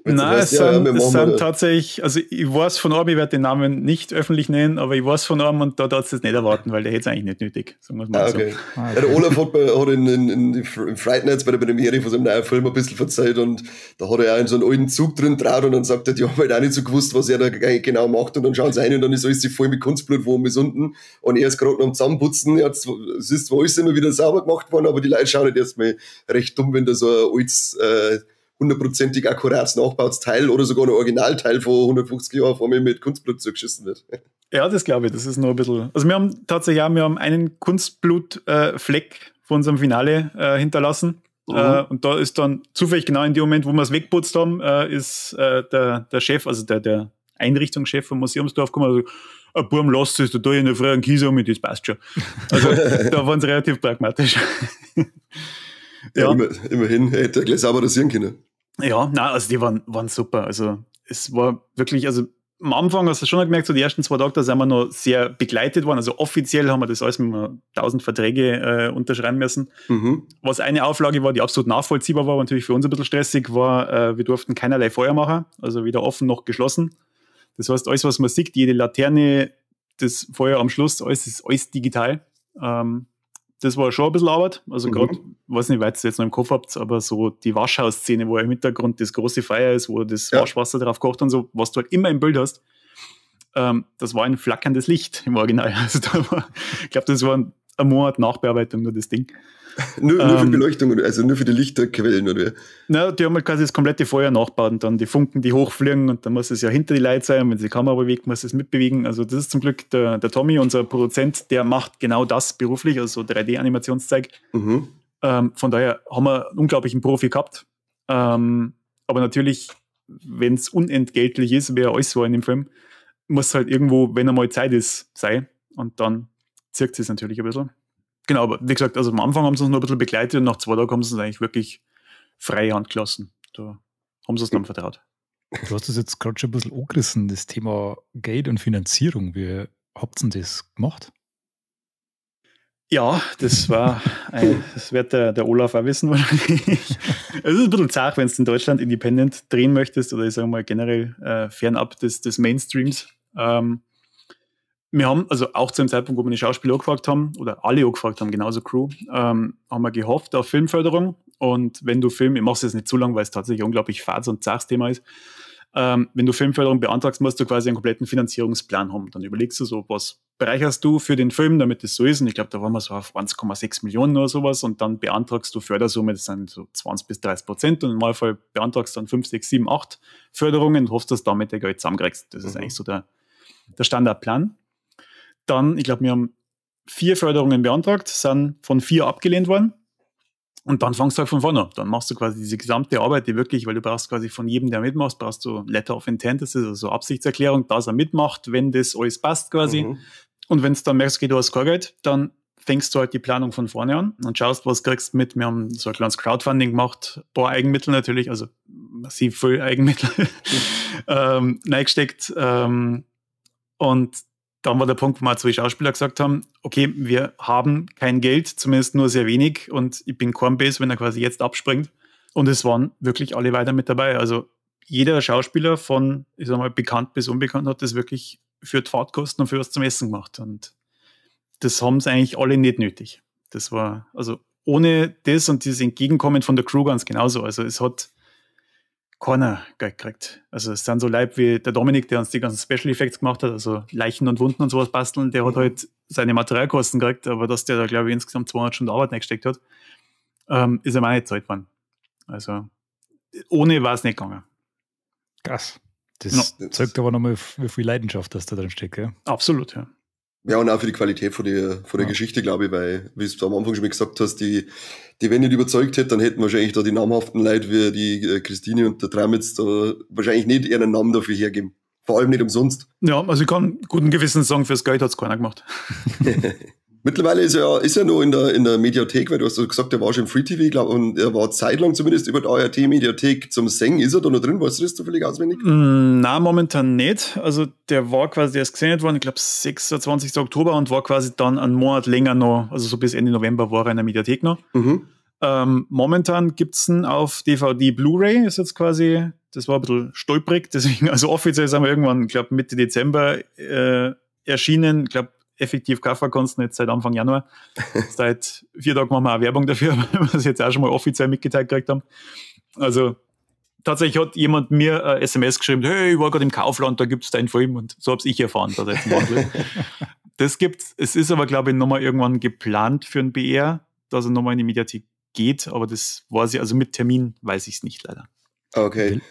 Nein, es sind tatsächlich, also ich weiß von einem, ich werde den Namen nicht öffentlich nennen, aber ich weiß von einem und da darfst du es nicht erwarten, weil der hätte es eigentlich nicht nötig, sagen wir mal so. Okay. Ah, okay. Ja, der Olaf hat in Fright Nights bei der Premiere von seinem neuen Film ein bisschen verzeiht und da hat er auch in so einen alten Zug drin draht und dann sagt er, die haben halt auch nicht so gewusst, was er da genau macht und dann schauen sie rein und dann ist alles voll mit Kunstblut, wo oben bis unten und er ist gerade noch am Zusammenputzen, es ist zwar alles immer wieder sauber gemacht worden, aber die Leute schauen halt erstmal recht dumm, wenn da so ein altes hundertprozentig akkurat nachbautes Teil oder sogar ein Originalteil von 150 Jahren vor mir mit Kunstblut zugeschissen wird. Ja, das glaube ich. Das ist noch ein bisschen. Also wir haben tatsächlich auch, wir haben einen Kunstblutfleck von unserem Finale hinterlassen. Mhm. Und da ist dann zufällig genau in dem Moment, wo wir es wegputzt haben, ist der Chef, also der Einrichtungschef vom Museumsdorf gekommen, also ein Burm, lasst es, da tue ich in der frühen Kiese um, das passt schon. Also da waren sie relativ pragmatisch. Ja, immerhin hätte er gleich sauber rasieren können. Ja, nein, also die waren super. Also es war wirklich, also am Anfang hast du schon gemerkt, so die ersten 2 Tage, da sind wir noch sehr begleitet worden. Also offiziell haben wir das alles mit 1000 Verträge unterschreiben müssen. Mhm. Was eine Auflage war, die absolut nachvollziehbar war, natürlich für uns ein bisschen stressig war, wir durften keinerlei Feuer machen, also weder offen noch geschlossen. Das heißt, alles, was man sieht, jede Laterne, das Feuer am Schluss, alles ist alles digital. Das war schon ein bisschen Arbeit. Also gerade, weiß nicht, wie weit ihr es jetzt noch im Kopf habt, aber so die Waschhausszene, wo im Hintergrund das große Feuer ist, wo das Waschwasser drauf kocht und so, was du halt immer im Bild hast, das war ein flackerndes Licht im Original. Also da war, ich glaube, das war ein Monat Nachbearbeitung, nur das Ding. Nur für Beleuchtung, also nur für die Lichterquellen, oder? Na, die haben halt quasi das komplette Feuer nachgebaut und dann die Funken, die hochfliegen und dann muss es ja hinter die Leute sein und wenn sie die Kamera bewegt, muss es mitbewegen. Also das ist zum Glück der Tommy, unser Produzent, der macht genau das beruflich, also 3D-Animationszeug. Mhm. Von daher haben wir einen unglaublichen Profi gehabt. Aber natürlich, wenn es unentgeltlich ist, wie alles war in dem Film, muss halt irgendwo, wenn einmal Zeit ist, sein. Und dann zirkt es natürlich ein bisschen. Genau, aber wie gesagt, also am Anfang haben sie uns noch ein bisschen begleitet und nach 2 Tagen haben sie uns eigentlich wirklich freie Hand gelassen. Da haben sie uns dann vertraut. Du hast das jetzt gerade schon ein bisschen angerissen, das Thema Geld und Finanzierung. Wie habt ihr denn das gemacht? Ja, das war, das wird der Olaf auch wissen wahrscheinlich. Es ist ein bisschen zart, wenn du in Deutschland independent drehen möchtest oder ich sage mal generell fernab des Mainstreams. Wir haben, also auch zu dem Zeitpunkt, wo wir die Schauspieler angefragt haben, oder alle angefragt haben, genauso Crew, haben wir gehofft auf Filmförderung. Und wenn du Film, ich mache es jetzt nicht zu lang, weil es tatsächlich unglaublich fad und zaches Thema ist, Wenn du Filmförderung beantragst, musst du quasi einen kompletten Finanzierungsplan haben. Dann überlegst du so, was bereicherst du für den Film, damit das so ist. Und ich glaube, da waren wir so auf 1,6 Millionen oder sowas. Und dann beantragst du Fördersumme, das sind so 20 bis 30%. Und im Normalfall beantragst du dann 5, 6, 7, 8 Förderungen und hoffst, dass du damit dein Geld zusammenkriegst. Das ist eigentlich so der Standardplan. Dann, ich glaube, wir haben 4 Förderungen beantragt, sind von 4 abgelehnt worden. Und dann fangst du halt von vorne an. Dann machst du quasi diese gesamte Arbeit, die wirklich, weil du brauchst quasi von jedem, der mitmacht, brauchst du Letter of Intent, das ist also Absichtserklärung, dass er mitmacht, wenn das alles passt quasi. Und wenn du dann merkst, okay, du hast kein Geld, dann fängst du halt die Planung von vorne an und schaust, was kriegst du mit. Wir haben so ein kleines Crowdfunding gemacht, ein paar Eigenmittel natürlich, also massiv viel Eigenmittel reingesteckt. Und dann war der Punkt, wo wir zu den Schauspielern gesagt haben, okay, wir haben kein Geld, zumindest nur sehr wenig und ich bin kein Base, wenn er quasi jetzt abspringt. Und es waren wirklich alle weiter mit dabei. Also jeder Schauspieler von, ich sag mal, bekannt bis unbekannt hat das wirklich für die Fahrtkosten und für was zum Essen gemacht. Und das haben sie eigentlich alle nicht nötig. Das war, also ohne das und dieses Entgegenkommen von der Crew ganz genauso. Also es hat keiner Geld gekriegt. Also es sind so Leute wie der Dominik, der uns die ganzen Special Effects gemacht hat, also Leichen und Wunden und sowas basteln, der hat halt seine Materialkosten gekriegt, aber dass der da, glaube ich, insgesamt 200 Stunden Arbeit reingesteckt hat, ist ihm auch nicht gezahlt worden. Also ohne war es nicht gegangen. Krass. Das zeigt aber nochmal, wie viel Leidenschaft das da drin steckt. Ja? Absolut, ja. Ja, und auch für die Qualität von der Geschichte, glaube ich, weil, wie du am Anfang schon mal gesagt hast, die wenn nicht überzeugt hätte, dann hätten wahrscheinlich da die namhaften Leute wie die Christine und der Tramitz da wahrscheinlich nicht ihren Namen dafür hergeben. Vor allem nicht umsonst. Ja, also ich kann guten Gewissens sagen, fürs Geld hat's keiner gemacht. Mittlerweile ist er noch in der Mediathek, weil du hast gesagt, er war schon im Free TV, glaube, und er war zeitlang zumindest über die ARD-Mediathek zum Singen. Ist er da noch drin? Weißt du das zufällig auswendig? Nein, momentan nicht. Also der war quasi erst gesehen worden, ich glaube 26. Oktober und war quasi dann einen Monat länger noch, also so bis Ende November war er in der Mediathek noch. Momentan gibt's ihn auf DVD Blu-ray, ist jetzt quasi, das war ein bisschen stolperig, deswegen, also offiziell sind wir irgendwann, ich glaube Mitte Dezember erschienen, ich glaube effektiv kaufen kannst du jetzt seit Anfang Januar. Seit 4 Tagen machen wir auch Werbung dafür, weil wir das jetzt auch schon mal offiziell mitgeteilt gekriegt haben. Also tatsächlich hat jemand mir eine SMS geschrieben, hey, ich war gerade im Kaufland, da gibt es deinen Film, und so habe ich erfahren, dass er jetzt im Wandel. Das gibt's. Es ist aber, glaube ich, nochmal irgendwann geplant für ein BR, dass er nochmal in die Mediathek geht, aber das weiß ich, also mit Termin weiß ich es nicht leider. Okay.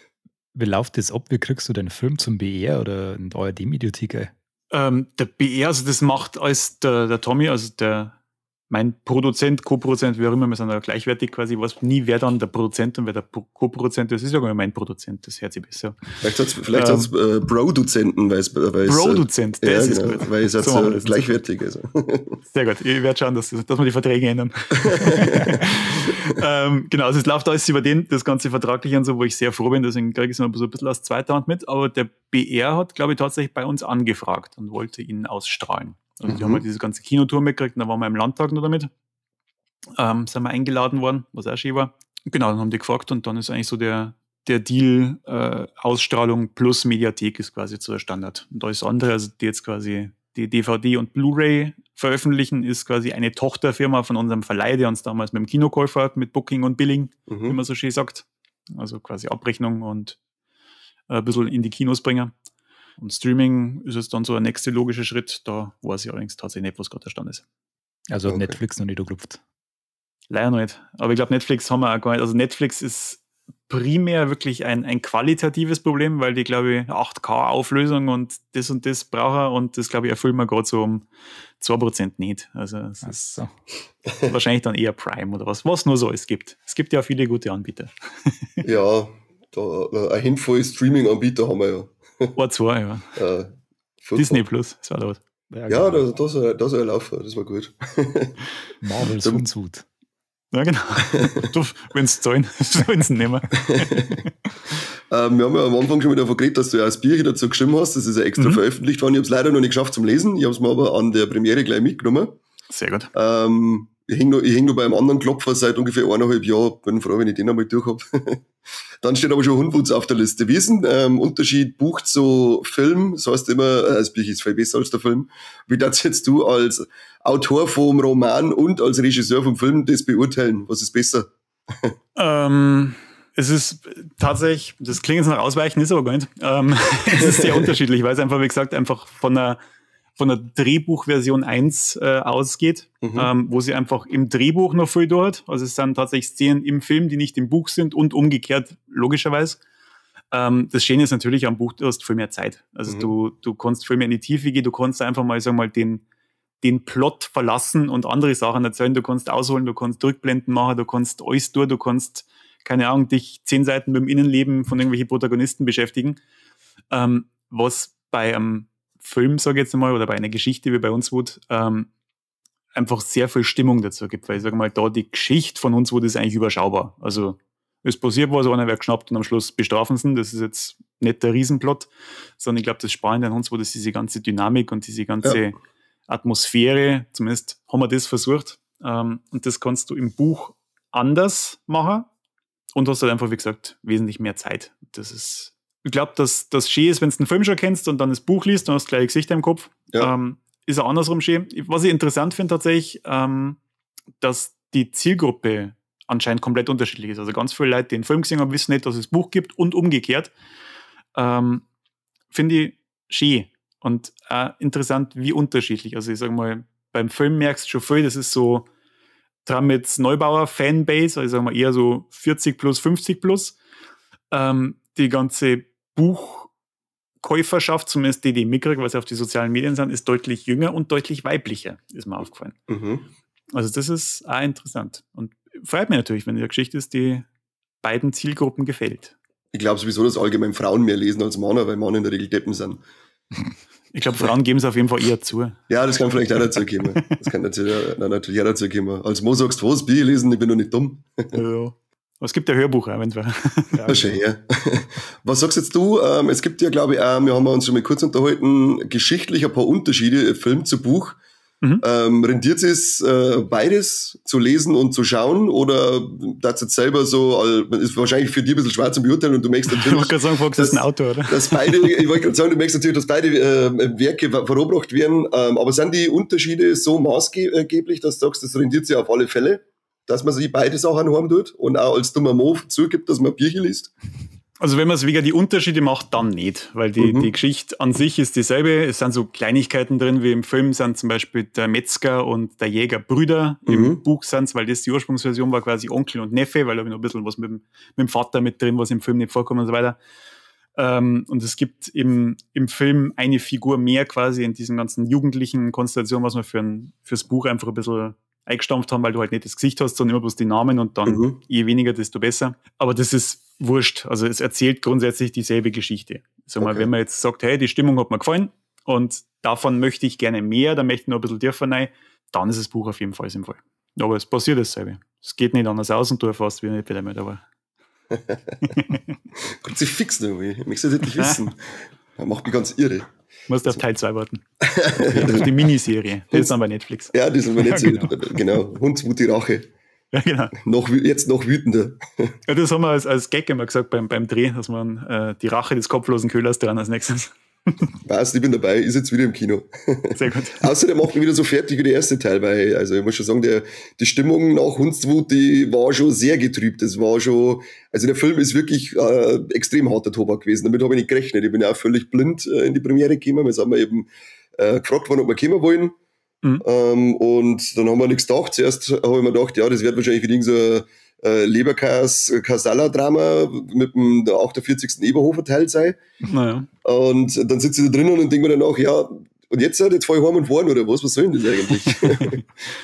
Wie läuft das ab? Wie kriegst du den Film zum BR oder in die ARD-Mediathek? Der BR, also das macht alles der Tommy, also mein Produzent, Co-Produzent, wie auch immer, wir sind da gleichwertig quasi, ich weiß nie, wer dann der Produzent und wer der Co-Produzent ist, ist ja gar nicht mein Produzent, das hört sich besser. Vielleicht hat's Produzenten, weil es Produzent, das ist genau, gut. Weil es so gleichwertig ist. Sehr gut, ich werde schauen, dass wir die Verträge ändern. Genau, also es läuft alles über den, das ganze Vertragliche und so, wo ich sehr froh bin, deswegen kriege ich es immer so ein bisschen aus zweiter Hand mit, aber der BR hat, glaube ich, tatsächlich bei uns angefragt und wollte ihn ausstrahlen. Also die haben halt diese ganze Kinotour mitgekriegt und da waren wir im Landtag noch damit. Sind wir eingeladen worden, was auch schön war. Genau, dann haben die gefragt und dann ist eigentlich so der Deal, Ausstrahlung plus Mediathek ist quasi so der Standard. Und alles andere, also die jetzt quasi die DVD und Blu-ray veröffentlichen, ist quasi eine Tochterfirma von unserem Verleih, der uns damals mit dem Kino geholfen hat, mit Booking und Billing, wie man so schön sagt. Also quasi Abrechnung und ein bisschen in die Kinos bringen. Und Streaming ist jetzt dann so der nächste logische Schritt. Da weiß ich allerdings tatsächlich nicht, was gerade der Stand ist. Also hat Netflix noch nicht geklopft? Leider noch nicht. Aber ich glaube, Netflix haben wir auch gar nicht. Also Netflix ist primär wirklich ein qualitatives Problem, weil die, glaube ich, 8K-Auflösung und das brauchen und das, glaube ich, erfüllen wir gerade so um 2% nicht. Also es ist so. Wahrscheinlich dann eher Prime oder was nur so es gibt. Es gibt ja viele gute Anbieter. Ja, da, ein Handvoll Streaming-Anbieter haben wir ja. Oder zwei, ja. Disney Plus, das war los. Ja, ja, genau. Da soll er laufen, das war gut. Marvels Hunsut. Ja, genau. Wenn es zahlen, sollen sie nehmen. Wir haben ja am Anfang schon wieder davon geredet, dass du ja das Bier dazu geschrieben hast. Das ist ja extra veröffentlicht worden. Ich habe es leider noch nicht geschafft zum Lesen. Ich habe es mir aber an der Premiere gleich mitgenommen. Sehr gut. Ich häng noch bei einem anderen Klopfer seit ungefähr 1,5 Jahren. Bin froh, wenn ich den einmal durch habe. Dann steht aber schon Hundwutz auf der Liste. Wie ist denn Unterschied Buch zu Film? Das heißt immer, das Buch ist viel besser als der Film. Wie darfst jetzt du als Autor vom Roman und als Regisseur vom Film das beurteilen? Was ist besser? Es ist tatsächlich, das klingt jetzt nach Ausweichen, ist aber gar nicht. Es ist sehr unterschiedlich, weil es einfach, wie gesagt, einfach von der Drehbuchversion 1 ausgeht, wo sie einfach im Drehbuch noch viel dort. Also es sind tatsächlich Szenen im Film, die nicht im Buch sind und umgekehrt, logischerweise. Das Schöne ist natürlich am Buch, du hast viel mehr Zeit. Also du kannst viel mehr in die Tiefe gehen, du kannst einfach mal, sag mal, den Plot verlassen und andere Sachen erzählen. Du kannst ausholen, du kannst Rückblenden machen, du kannst alles durch, du kannst, keine Ahnung, dich 10 Seiten mit dem Innenleben von irgendwelchen Protagonisten beschäftigen. Was bei einem Film, sage ich jetzt mal, oder bei einer Geschichte wie bei Hundswut, einfach sehr viel Stimmung dazu gibt, weil ich sage mal, da die Geschichte von Hundswut ist eigentlich überschaubar. Also es passiert was, einer wird geschnappt und am Schluss bestrafen sie ihn. Das ist jetzt nicht der Riesenplot, sondern ich glaube, das Spannende an Hundswut ist diese ganze Dynamik und diese ganze Atmosphäre, zumindest haben wir das versucht. Und das kannst du im Buch anders machen und hast halt einfach, wie gesagt, wesentlich mehr Zeit. Das ist, ich glaube, dass das schön ist, wenn du einen Film schon kennst und dann das Buch liest, dann hast du gleich Gesichter im Kopf. Ja. Ist auch andersrum schön. Was ich interessant finde tatsächlich, dass die Zielgruppe anscheinend komplett unterschiedlich ist. Also ganz viele Leute, die den Film gesehen haben, wissen nicht, dass es das Buch gibt und umgekehrt. Finde ich schön und interessant, wie unterschiedlich. Also ich sage mal, beim Film merkst du schon viel, das ist so Tramitz Neubauer Fanbase, also ich sage mal eher so 40 plus, 50 plus. Die ganze Buchkäuferschaft, zumindest die, die ich mitkriege, weil sie auf die sozialen Medien sind, ist deutlich jünger und deutlich weiblicher, ist mir aufgefallen. Also das ist auch interessant. Und freut mich natürlich, wenn die Geschichte ist, die beiden Zielgruppen gefällt. Ich glaube sowieso, dass allgemein Frauen mehr lesen als Männer, weil Männer in der Regel Deppen sind. Ich glaube, Frauen geben es auf jeden Fall eher zu. Ja, das kann vielleicht auch dazu kommen. Das kann natürlich auch dazu kommen. Als Mo sagst du, was, Bier lesen, ich bin noch nicht dumm. Ja. Aber es gibt ja Hörbuch auch, wenn's war. Ja, schon her. Was sagst jetzt du? Es gibt ja, glaube ich, auch, wir haben uns schon mal kurz unterhalten, geschichtlich ein paar Unterschiede, Film zu Buch. Rentiert es beides zu lesen und zu schauen, oder das jetzt selber so, ist wahrscheinlich für dich ein bisschen schwer zu beurteilen und du merkst natürlich, ich wollte gerade sagen, Fox ist ein Autor, oder? Dass beide, ich wollte gerade sagen, du merkst natürlich, dass beide Werke vorangebracht werden, aber sind die Unterschiede so maßgeblich, dass du sagst, das rentiert sich auf alle Fälle, dass man sich beide Sachen haben tut und auch als dummer Mo zugibt, dass man Bierchen liest? Also wenn man es wegen die Unterschiede macht, dann nicht, weil die Geschichte an sich ist dieselbe. Es sind so Kleinigkeiten drin, wie im Film sind zum Beispiel der Metzger und der Jäger Brüder. Im Buch sind es, weil das die Ursprungsversion war, quasi Onkel und Neffe, weil da habe ich noch ein bisschen was mit dem Vater mit drin, was im Film nicht vorkommt und so weiter. Und es gibt im Film eine Figur mehr quasi in diesen ganzen jugendlichen Konstellationen, was wir fürs Buch einfach ein bisschen eingestampft haben, weil du halt nicht das Gesicht hast, sondern immer bloß die Namen und dann je weniger, desto besser. Aber das ist wurscht. Also es erzählt grundsätzlich dieselbe Geschichte. Sag mal, wenn man jetzt sagt, hey, die Stimmung hat mir gefallen und davon möchte ich gerne mehr, da möchte ich noch ein bisschen tiefer rein, dann ist das Buch auf jeden Fall sinnvoll. Aber es passiert dasselbe. Es geht nicht anders aus und du erfährst wieder nicht wieder mehr dabei. Kruzifix noch, ich möchte das endlich wissen. Das macht mich ganz irre. Du musst auf Teil 2 warten. Auf die Miniserie. Die ist dann bei Netflix. Ja, die ist bei Netflix. Ja, genau. Hundswut, die Rache. Ja, genau. Jetzt noch wütender. Ja, das haben wir als Gag immer gesagt beim Dreh, dass man die Rache des kopflosen Köhlers dran als nächstes. Passt, ich bin dabei, ist jetzt wieder im Kino. Sehr gut. Außerdem macht mich wieder so fertig wie der erste Teil, weil, also ich muss schon sagen, die Stimmung nach Hundswut, die war schon sehr getrübt. Das war schon, also der Film ist wirklich extrem harter Tobak gewesen. Damit habe ich nicht gerechnet. Ich bin ja auch völlig blind in die Premiere gekommen. Wir sind eben gefragt worden, ob wir kommen wollen. Und dann haben wir nichts gedacht. Zuerst habe ich mir gedacht, ja, das wird wahrscheinlich wieder so ein Leberkas-Kasala-Drama mit dem 48. Eberhofer-Teil sein. Naja. Und dann sitze ich da drinnen und denke mir danach, ja, und jetzt fahre ich heim und fahren oder was? Was soll denn das eigentlich?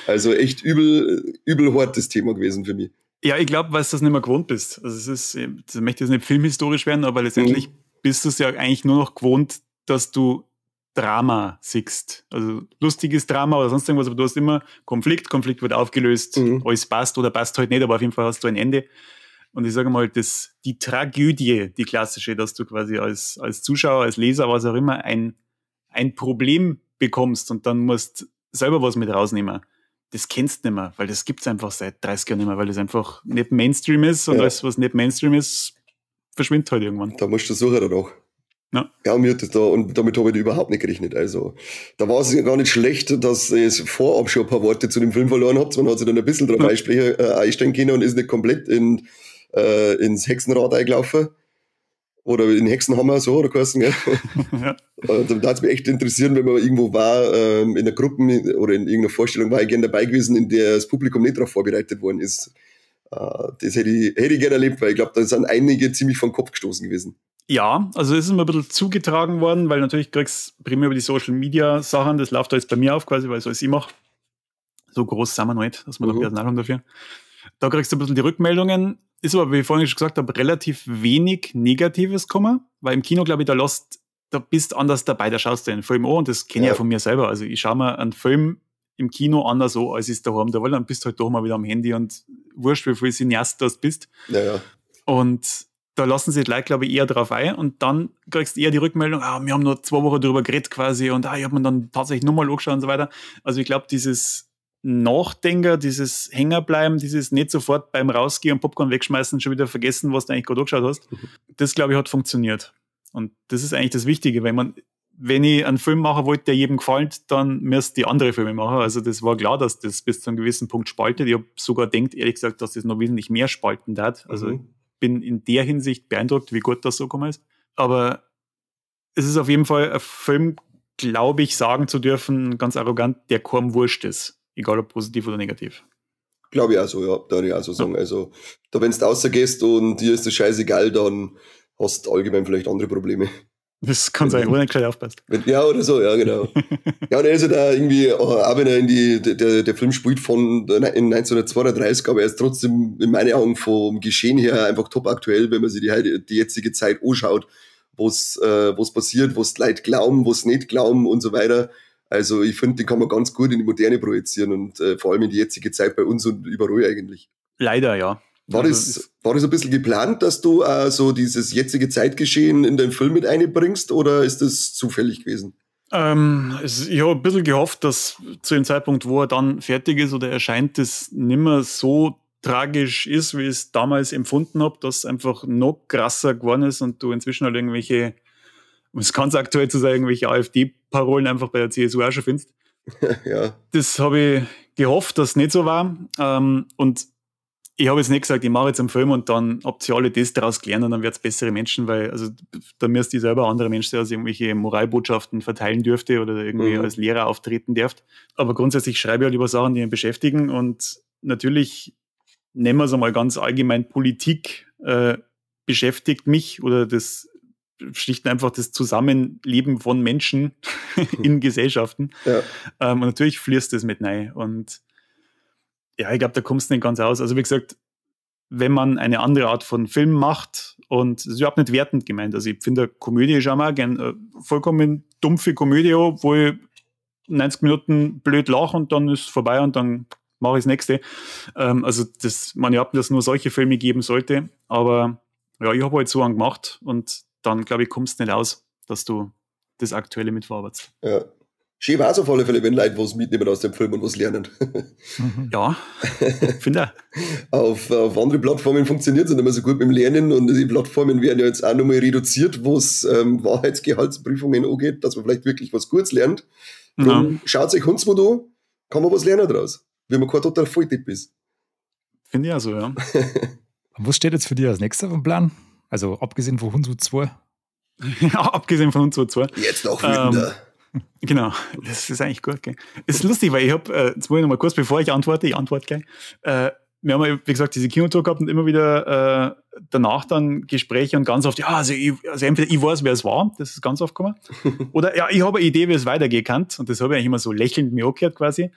Also echt übel hartes Thema gewesen für mich. Ja, ich glaube, weil du das nicht mehr gewohnt bist. Also es ist, ich möchte jetzt nicht filmhistorisch werden, aber letztendlich bist du es ja eigentlich nur noch gewohnt, dass du Drama siehst. Also lustiges Drama oder sonst irgendwas, aber du hast immer Konflikt, Konflikt wird aufgelöst, alles passt oder passt halt nicht, aber auf jeden Fall hast du ein Ende. Und ich sage mal, die Tragödie, die klassische, dass du quasi als Zuschauer, als Leser, was auch immer, ein Problem bekommst und dann musst selber was mit rausnehmen. Das kennst du nicht mehr, weil das gibt's einfach seit 30 Jahren nicht mehr, weil das einfach nicht Mainstream ist und alles, was nicht Mainstream ist, verschwindet halt irgendwann. Da musst du suchen danach. Ja. Ja, mir hat das da, und damit habe ich überhaupt nicht gerechnet. Also, da war es ja gar nicht schlecht, dass es vorab schon ein paar Worte zu dem Film verloren habt. Man hat sich dann ein bisschen drauf einstellen können und ist nicht komplett in ins Hexenrad eingelaufen. Oder in Hexenhammer, so, oder geheißen, gell? Ja. Und da hat's mich echt interessiert, wenn man irgendwo war, in der Gruppe oder in irgendeiner Vorstellung war ich gerne dabei gewesen, in der das Publikum nicht darauf vorbereitet worden ist. Das hätte ich gerne erlebt, weil ich glaube, da sind einige ziemlich vom Kopf gestoßen gewesen. Ja, also es ist mir ein bisschen zugetragen worden, weil natürlich kriegst du primär über die Social Media Sachen, das läuft da jetzt bei mir auf quasi, weil so es ich mache. So groß sind wir noch nicht, dass wir da Personal haben dafür. Da kriegst du ein bisschen die Rückmeldungen. Ist aber, wie ich vorhin schon gesagt habe, relativ wenig Negatives gekommen, weil im Kino, glaube ich, da bist du anders dabei, da schaust du den Film an und das kenne ich ja von mir selber. Also ich schaue mir einen Film im Kino anders an, als ich es daheim da, weil dann bist du halt doch mal wieder am Handy und wurscht, wie viel Cineast du bist. Ja, ja. Und da lassen sich die Leute, glaube ich, eher drauf ein und dann kriegst du eher die Rückmeldung, wir haben nur 2 Wochen drüber geredet quasi und ich habe mir dann tatsächlich nochmal angeschaut und so weiter. Also ich glaube, dieses Nachdenker, dieses Hängerbleiben, dieses nicht sofort beim Rausgehen und Popcorn wegschmeißen, schon wieder vergessen, was du eigentlich gerade angeschaut hast, das, glaube ich, hat funktioniert. Und das ist eigentlich das Wichtige, weil man, wenn ich einen Film machen wollte, der jedem gefällt, dann müsste ich andere Filme machen. Also das war klar, dass das bis zu einem gewissen Punkt spaltet. Ich habe sogar gedacht, ehrlich gesagt, dass das noch wesentlich mehr spalten hat. Also ich bin in der Hinsicht beeindruckt, wie gut das so gekommen ist. Aber es ist auf jeden Fall ein Film, glaube ich, sagen zu dürfen, ganz arrogant, der kaum wurscht ist. Egal ob positiv oder negativ. Glaube ich auch so, ja. Da würde ich auch so sagen. Also, da wenn du rausgehst und dir ist das scheißegal, dann hast du allgemein vielleicht andere Probleme. Das kann sein, oder nicht gescheit aufpasst. Ja, oder so, ja, genau. Ja, und er ist ja da irgendwie, auch wenn er in die, der Film spielt von in 1932, aber er ist trotzdem in meinen Augen vom Geschehen her einfach top aktuell, wenn man sich die jetzige Zeit anschaut, was passiert, was die Leute glauben, was nicht glauben und so weiter. Also ich finde, den kann man ganz gut in die Moderne projizieren und vor allem in die jetzige Zeit bei uns und überall eigentlich. Leider, ja. War das ein bisschen geplant, dass du so dieses jetzige Zeitgeschehen in deinen Film mit einbringst oder ist das zufällig gewesen? Ich habe ein bisschen gehofft, dass zu dem Zeitpunkt, wo er dann fertig ist oder erscheint, das nimmer so tragisch ist, wie ich es damals empfunden habe, dass es einfach noch krasser geworden ist und du inzwischen halt irgendwelche, um es ganz aktuell zu sagen, irgendwelche AfD-Parolen einfach bei der CSU auch schon findest. Ja. Das habe ich gehofft, dass es nicht so war. Und ich habe jetzt nicht gesagt, ich mache jetzt einen Film und dann habt ihr alle das daraus gelernt und dann werdet ihr bessere Menschen, weil also da müsst ihr selber andere Menschen sein, als irgendwelche Moralbotschaften verteilen dürfte oder irgendwie als Lehrer auftreten dürft. Aber grundsätzlich schreibe ich halt über Sachen, die mich beschäftigen und natürlich, nennen wir es einmal ganz allgemein, Politik beschäftigt mich oder das schlicht und einfach das Zusammenleben von Menschen in Gesellschaften. Ja. Und natürlich fließt das mit rein. Und ja, ich glaube, da kommst du nicht ganz aus. Also wie gesagt, wenn man eine andere Art von Film macht, und das ist überhaupt nicht wertend gemeint, also ich finde, eine Komödie ist auch mal gern, vollkommen dumpfe Komödie, wo ich 90 Minuten blöd lache und dann ist es vorbei und dann mache ich das nächste. Also das, man, ich hab, dass es nur solche Filme geben sollte, aber ja, ich habe halt so einen gemacht und dann, glaube ich, kommst du nicht aus, dass du das Aktuelle mitverarbeitest. Ja. Schön war es auf alle Fälle, wenn Leute was mitnehmen aus dem Film und was lernen. Ja, finde ich. Auf andere Plattformen funktioniert es nicht mehr so gut mit dem Lernen und die Plattformen werden ja jetzt auch nochmal reduziert, wo es Wahrheitsgehaltsprüfungen angeht, dass man vielleicht wirklich was Gutes lernt. Drum schaut euch Hundsmut an, kann man was lernen daraus, wenn man kein totaler Volltipp ist. Finde ich auch so, ja. Und was steht jetzt für dich als nächstes auf dem Plan? Also abgesehen von Hundswut 2? Ja, abgesehen von Hundswut 2. Jetzt noch wütender. Genau, das ist eigentlich gut. Gell? Es ist lustig, weil ich habe, jetzt muss ich noch mal kurz, bevor ich antworte gleich. Wir haben ja, wie gesagt, diese Kinotour gehabt und immer wieder danach dann Gespräche und ganz oft, ja, also entweder ich weiß, wer es war, das ist ganz oft gekommen, oder ja, ich habe eine Idee, wie es weitergehen kann. Und das habe ich eigentlich immer so lächelnd mir angehört quasi.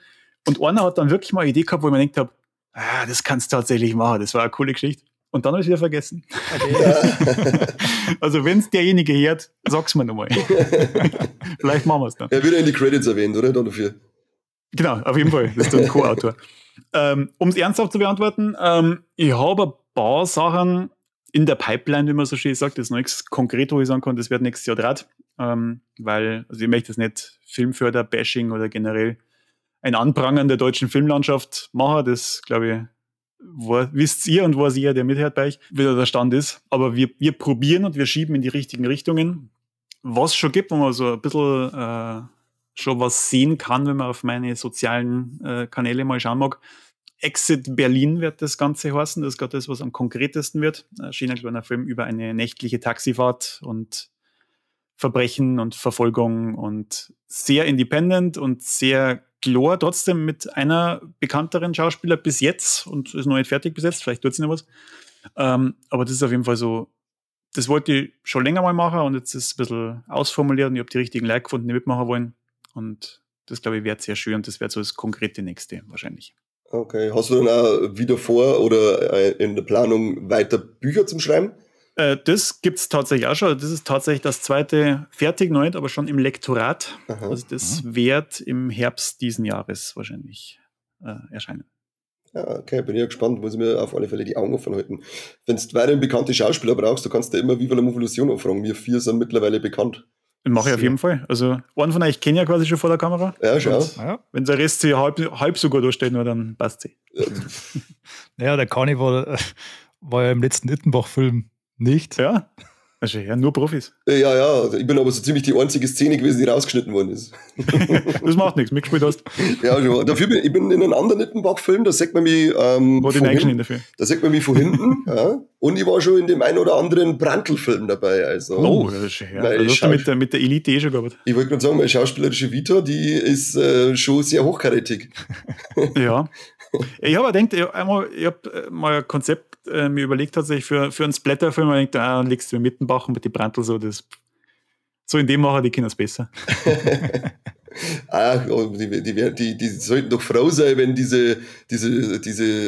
Und einer hat dann wirklich mal eine Idee gehabt, wo ich mir gedacht habe, das kannst du tatsächlich machen, das war eine coole Geschichte. Und dann habe ich es wieder vergessen. Okay. Also wenn es derjenige hört, sag's mir nochmal. Vielleicht machen wir es dann. Er wird ja in die Credits erwähnt, oder? Dann dafür. Genau, auf jeden Fall. Das ist ein Co-Autor. Um es ernsthaft zu beantworten, ich habe ein paar Sachen in der Pipeline, wie man so schön sagt. Das ist noch nichts konkret, wo ich sagen kann, das wird nächstes Jahr dran. Weil, also ich möchte das nicht Filmförder-Bashing oder generell ein Anprangern der deutschen Filmlandschaft machen. Das, glaube ich, wisst ihr und weiß ihr, der mithört bei euch, wie da der Stand ist. Aber wir probieren und wir schieben in die richtigen Richtungen. Was es schon gibt, wo man so ein bisschen schon was sehen kann, wenn man auf meine sozialen Kanäle mal schauen mag. Exit Berlin wird das Ganze heißen. Das ist gerade das, was am konkretesten wird. Ein schöner kleiner Film über eine nächtliche Taxifahrt und Verbrechen und Verfolgung und sehr independent und sehr klar, trotzdem mit einer bekannteren Schauspieler bis jetzt und ist noch nicht fertig besetzt, vielleicht tut sie noch was. Aber das ist auf jeden Fall so, das wollte ich schon länger mal machen und jetzt ist es ein bisschen ausformuliert und ich habe die richtigen Leute gefunden, die mitmachen wollen. Und das, glaube ich, wird sehr schön und das wird so das konkrete nächste wahrscheinlich. Okay, hast du dann auch wieder vor oder in der Planung weiter Bücher zum Schreiben? Das gibt es tatsächlich auch schon. Das ist tatsächlich das zweite fertig, noch nicht, aber schon im Lektorat. Aha. Also das wird im Herbst diesen Jahres wahrscheinlich erscheinen. Ja, okay, bin ich ja gespannt. Muss ich mir auf alle Fälle die Augen offen halten. Wenn du weiterhin bekannte Schauspieler brauchst, du kannst da immer Viva la Movolution anfragen. Wir vier sind mittlerweile bekannt. Mache ich auf jeden Fall. Also einen von euch kenne ich ja quasi schon vor der Kamera. Ja, schau. Ja. Wenn der Rest sich halb sogar durchsteht, nur dann passt sie. Naja, der Kani war ja im letzten Ittenbach-Film nicht. Ja, also, ja, nur Profis. Ja, ja, ich bin aber so ziemlich die einzige Szene gewesen, die rausgeschnitten worden ist. Das macht nichts, mitgespielt hast. Ja, schon. Dafür bin ich in einem anderen Ittenbach-Film, da sieht man mich dafür. Da sieht man mich von hinten. Ja. Und ich war schon in dem einen oder anderen Brandl-Film dabei. Also, oh, das ist schön. Ja. Also hast du mit der Elite eh schon gearbeitet. Ich wollte gerade sagen, meine schauspielerische Vita, die ist schon sehr hochkarätig. Ja. Ich habe gedacht, ich hab mal ein Konzept mir überlegt tatsächlich für einen Splatter-Film, ich dachte, dann legst du mir Mittenbach und mit die Brandl so, das, so in dem machen, die können es besser. Die sollten doch froh sein, wenn diese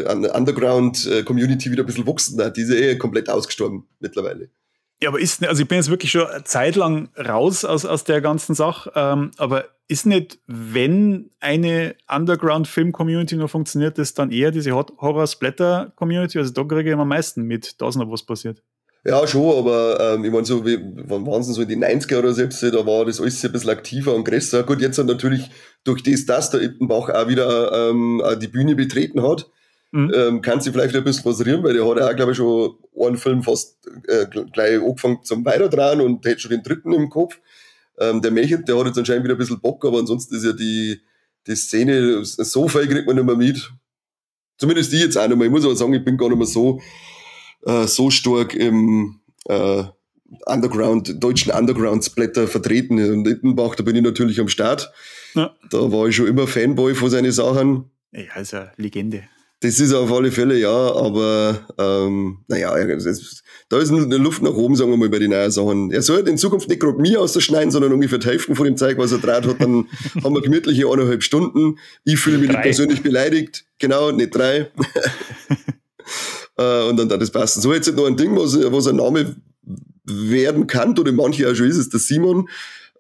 Underground-Community wieder ein bisschen wachsen. Die ist ja eh komplett ausgestorben mittlerweile. Ja, aber ist, also ich bin jetzt wirklich schon eine Zeit lang raus aus der ganzen Sache, aber ist nicht, wenn eine Underground-Film-Community noch funktioniert, ist dann eher diese Horror-Splatter-Community, also da kriege ich am meisten mit, da ist noch was passiert. Ja, schon, aber ich meine, so, wann waren es denn so in den 90er oder selbst, da war das alles ein bisschen aktiver und größer. Gut, jetzt hat natürlich durch das, dass der Ittenbach auch wieder die Bühne betreten hat, kann sich vielleicht ein bisschen was rühren, weil der hat ja auch, glaube ich, schon einen Film fast gleich angefangen zum Weiterdrehen und hätte schon den dritten im Kopf. Der Mechert, der hat jetzt anscheinend wieder ein bisschen Bock, aber ansonsten ist ja die Szene, so viel kriegt man nicht mehr mit. Zumindest die jetzt auch nicht mehr. Ich muss aber sagen, ich bin gar nicht mehr so, so stark im Underground, deutschen Underground-Splatter vertreten. Und Ittenbach, da bin ich natürlich am Start. Ja. Da war ich schon immer Fanboy von seinen Sachen. Ja, ist ja Legende. Das ist auf alle Fälle, ja, aber naja, da ist eine Luft nach oben, sagen wir mal, bei den neuen Sachen. Er soll in Zukunft nicht gerade mir ausschneiden, sondern ungefähr die Hälfte von dem Zeug, was er draht hat, dann haben wir gemütliche 1,5 Stunden. Ich fühle mich nicht persönlich beleidigt, genau, nicht 3. Und dann das passen. So, jetzt noch ein Ding, was ein Name werden kann, oder manche auch schon ist, ist der Simon.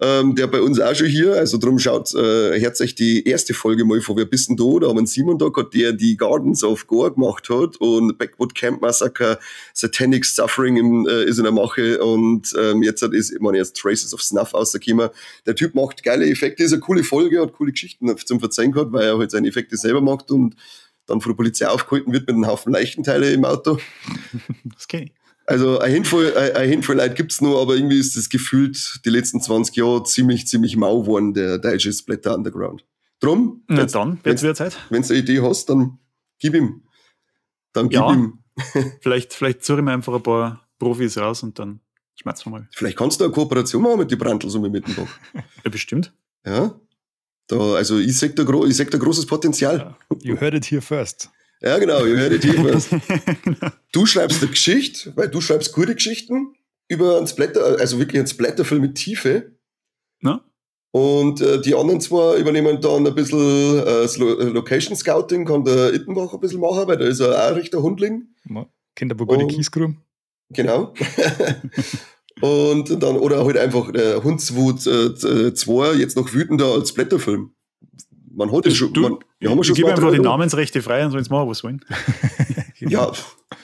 Der bei uns auch schon hier, also drum schaut herzlich die erste Folge mal vor, wir bist denn da, da haben wir einen Simon da gehabt, der die Gardens of Gore gemacht hat und Backwood Camp Massacre, Satanic Suffering ist in der Mache und jetzt ist immer erst Traces of Snuff rausgekommen. Der Typ macht geile Effekte, ist eine coole Folge, hat coole Geschichten zum Verzeihen gehabt, weil er halt seine Effekte selber macht und dann von der Polizei aufgehalten wird mit einem Haufen Leichenteile im Auto. Das kenn ich. Also ein Handvoll Leute gibt's noch, aber irgendwie ist das gefühlt die letzten 20 Jahre ziemlich, ziemlich mau geworden, der deutsche Splatter Underground. Drum, na dann wird's wieder Zeit. Wenn du eine Idee hast, dann gib ihm. Dann gib ihm. Vielleicht suche ich mir einfach ein paar Profis raus und dann schmerzen wir mal. Vielleicht kannst du eine Kooperation machen mit den Brandls und mit Mittenbach. Ja, bestimmt. Ja. Da, also ich sehe da, großes Potenzial. Ja. You heard it here first. Ja, genau, you heard it here first. Genau. Du schreibst eine Geschichte, weil du schreibst gute Geschichten über einen Splatter, also wirklich einen Splatterfilm mit Tiefe. Na? Und die anderen zwei übernehmen dann ein bisschen das Location Scouting, kann der Ittenbach ein bisschen machen, weil da ist er auch ein rechter Hundling. Ja, kennt aber gute Kiesgrube. Genau. Und dann, oder halt einfach Hundswut 2, jetzt noch wütender als Splatterfilm. Man hat ja schon. Du, wir haben schon gib einfach die Namensrechte frei und sollen sie machen, was wollen. Ja,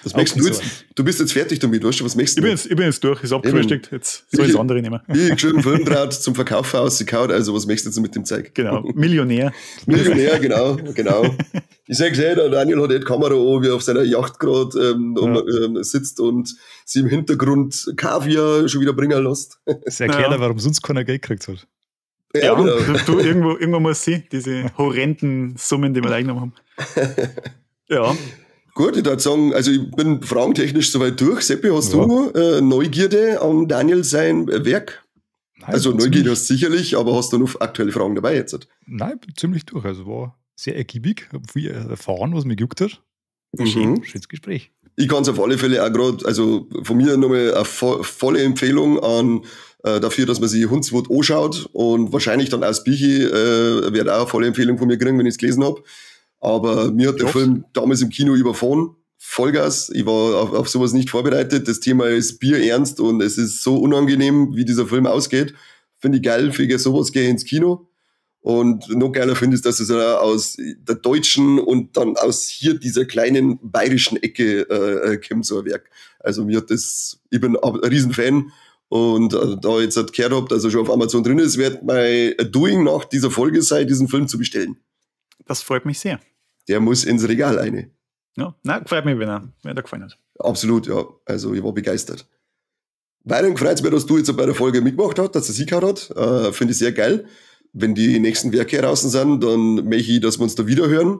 das möchtest du jetzt. Du bist jetzt fertig damit, weißt du, was möchtest du? Ich bin jetzt durch, ist abgefrühstückt, jetzt soll ich das andere nehmen. Ich habe schon einen Filmdraht zum Verkauf rausgekaut, also was möchtest du jetzt mit dem Zeug? Genau, Millionär. Millionär, genau. Ich sag eh, der Daniel hat die Kamera an, wie er auf seiner Yacht gerade sitzt und sie im Hintergrund Kaviar schon wieder bringen lässt. Das erklärt ja, warum sonst keiner Geld gekriegt hat. Ja, genau. Du, irgendwo muss sie, diese horrenden Summen, die wir eingenommen haben. Ja. Gut, ich würde sagen, also ich bin fragentechnisch soweit durch. Seppi, hast du Neugierde an Daniel sein Werk? Nein, also Neugierde hast du sicherlich, aber hast du noch aktuelle Fragen dabei jetzt? Nein, bin ziemlich durch. Also war sehr ergiebig, habe viel erfahren, was mich gejuckt hat. Mhm. Schönes Gespräch. Ich kann es auf alle Fälle auch gerade, also von mir nochmal eine volle Empfehlung an dafür, dass man sich Hundswut anschaut und wahrscheinlich dann aus Bichi wird auch eine volle Empfehlung von mir kriegen, wenn ich es gelesen habe. Aber mir hat der Film damals im Kino überfahren. Vollgas. Ich war auf sowas nicht vorbereitet. Das Thema ist bierernst und es ist so unangenehm, wie dieser Film ausgeht. Finde ich geil, für sowas gehe ich ins Kino. Und noch geiler finde ich, dass es aus der deutschen und dann aus hier dieser kleinen bayerischen Ecke kommt, so ein Werk. Also mir hat das, ich bin ein Riesenfan. Und da ich jetzt halt gehört habe, dass er schon auf Amazon drin ist, wird mein Doing nach dieser Folge sein, diesen Film zu bestellen. Das freut mich sehr. Der muss ins Regal eine. Ja, na, freut mich, wenn er gefallen hat. Absolut, ja. Also ich war begeistert. Weiterhin freut es mich, dass du jetzt bei der Folge mitgemacht hast, dass du sie gehabt hat. Finde ich sehr geil. Wenn die nächsten Werke draußen sind, dann möchte ich, dass wir uns da wieder hören.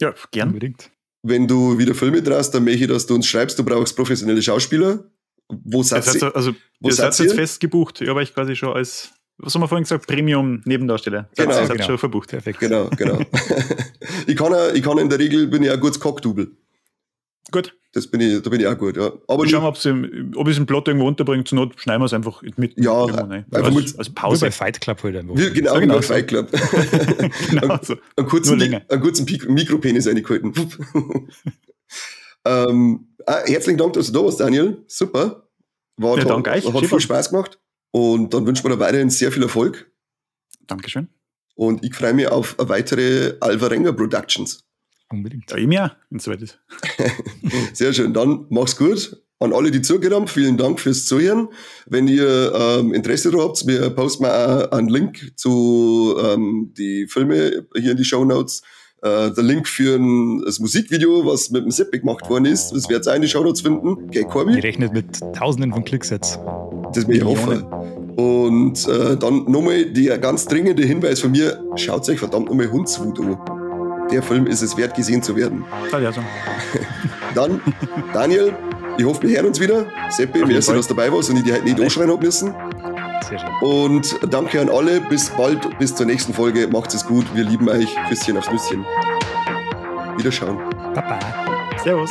Ja, gern. Unbedingt. Wenn du wieder Filme drehst, dann möchte ich, dass du uns schreibst, du brauchst professionelle Schauspieler. Wo seid ihr? Also, ihr seid jetzt fest gebucht. Ich habe euch quasi schon als, was haben wir vorhin gesagt, Premium-Nebendarsteller. Genau, das genau. Schon verbucht. Perfekt. Genau. Ich kann in der Regel, bin ich auch gutes Cockdouble. Gut. Da bin ich auch gut, ja. Aber schauen wir, ob ich es im Plot irgendwo unterbringe. Zur Not schneiden wir es einfach mit. Ja, irgendwo, einfach mit, als Pause. Wie bei Fight Club halt einfach. Genau, wie bei Fight Club. Genau so. Einen kurzen Mikropenis reingehalten. Herzlichen Dank, dass du da warst, Daniel. Super. War ja, danke euch. Hat viel Spaß gemacht. Und dann wünschen wir dir weiterhin sehr viel Erfolg. Dankeschön. Und ich freue mich auf weitere Alvarenga Productions. Unbedingt. Ja, ich mir, wenn es soweit ist. Sehr schön. Dann mach's gut. An alle, die zugehört haben, vielen Dank fürs Zuhören. Wenn ihr Interesse daran habt, wir posten auch einen Link zu die Filme hier in die Shownotes. Der Link für das Musikvideo, was mit dem Seppi gemacht worden ist, das werdet ihr auch in die Shownotes finden. Gell, Corby? Ich rechne mit Tausenden von Klicks jetzt. Das will ich hoffen. Und dann nochmal der ganz dringende Hinweis von mir, schaut euch verdammt nochmal Hundswut an. Der Film ist es wert, gesehen zu werden. Ja, so. Dann, Daniel, ich hoffe, wir hören uns wieder. Seppi, merci, dass du dabei warst und ich dich heute nicht anschreien hab müssen. Sehr schön. Und danke an alle. Bis bald, bis zur nächsten Folge. Macht es gut. Wir lieben euch. Küsschen aufs Nüsschen. Wiederschauen. Baba. Servus.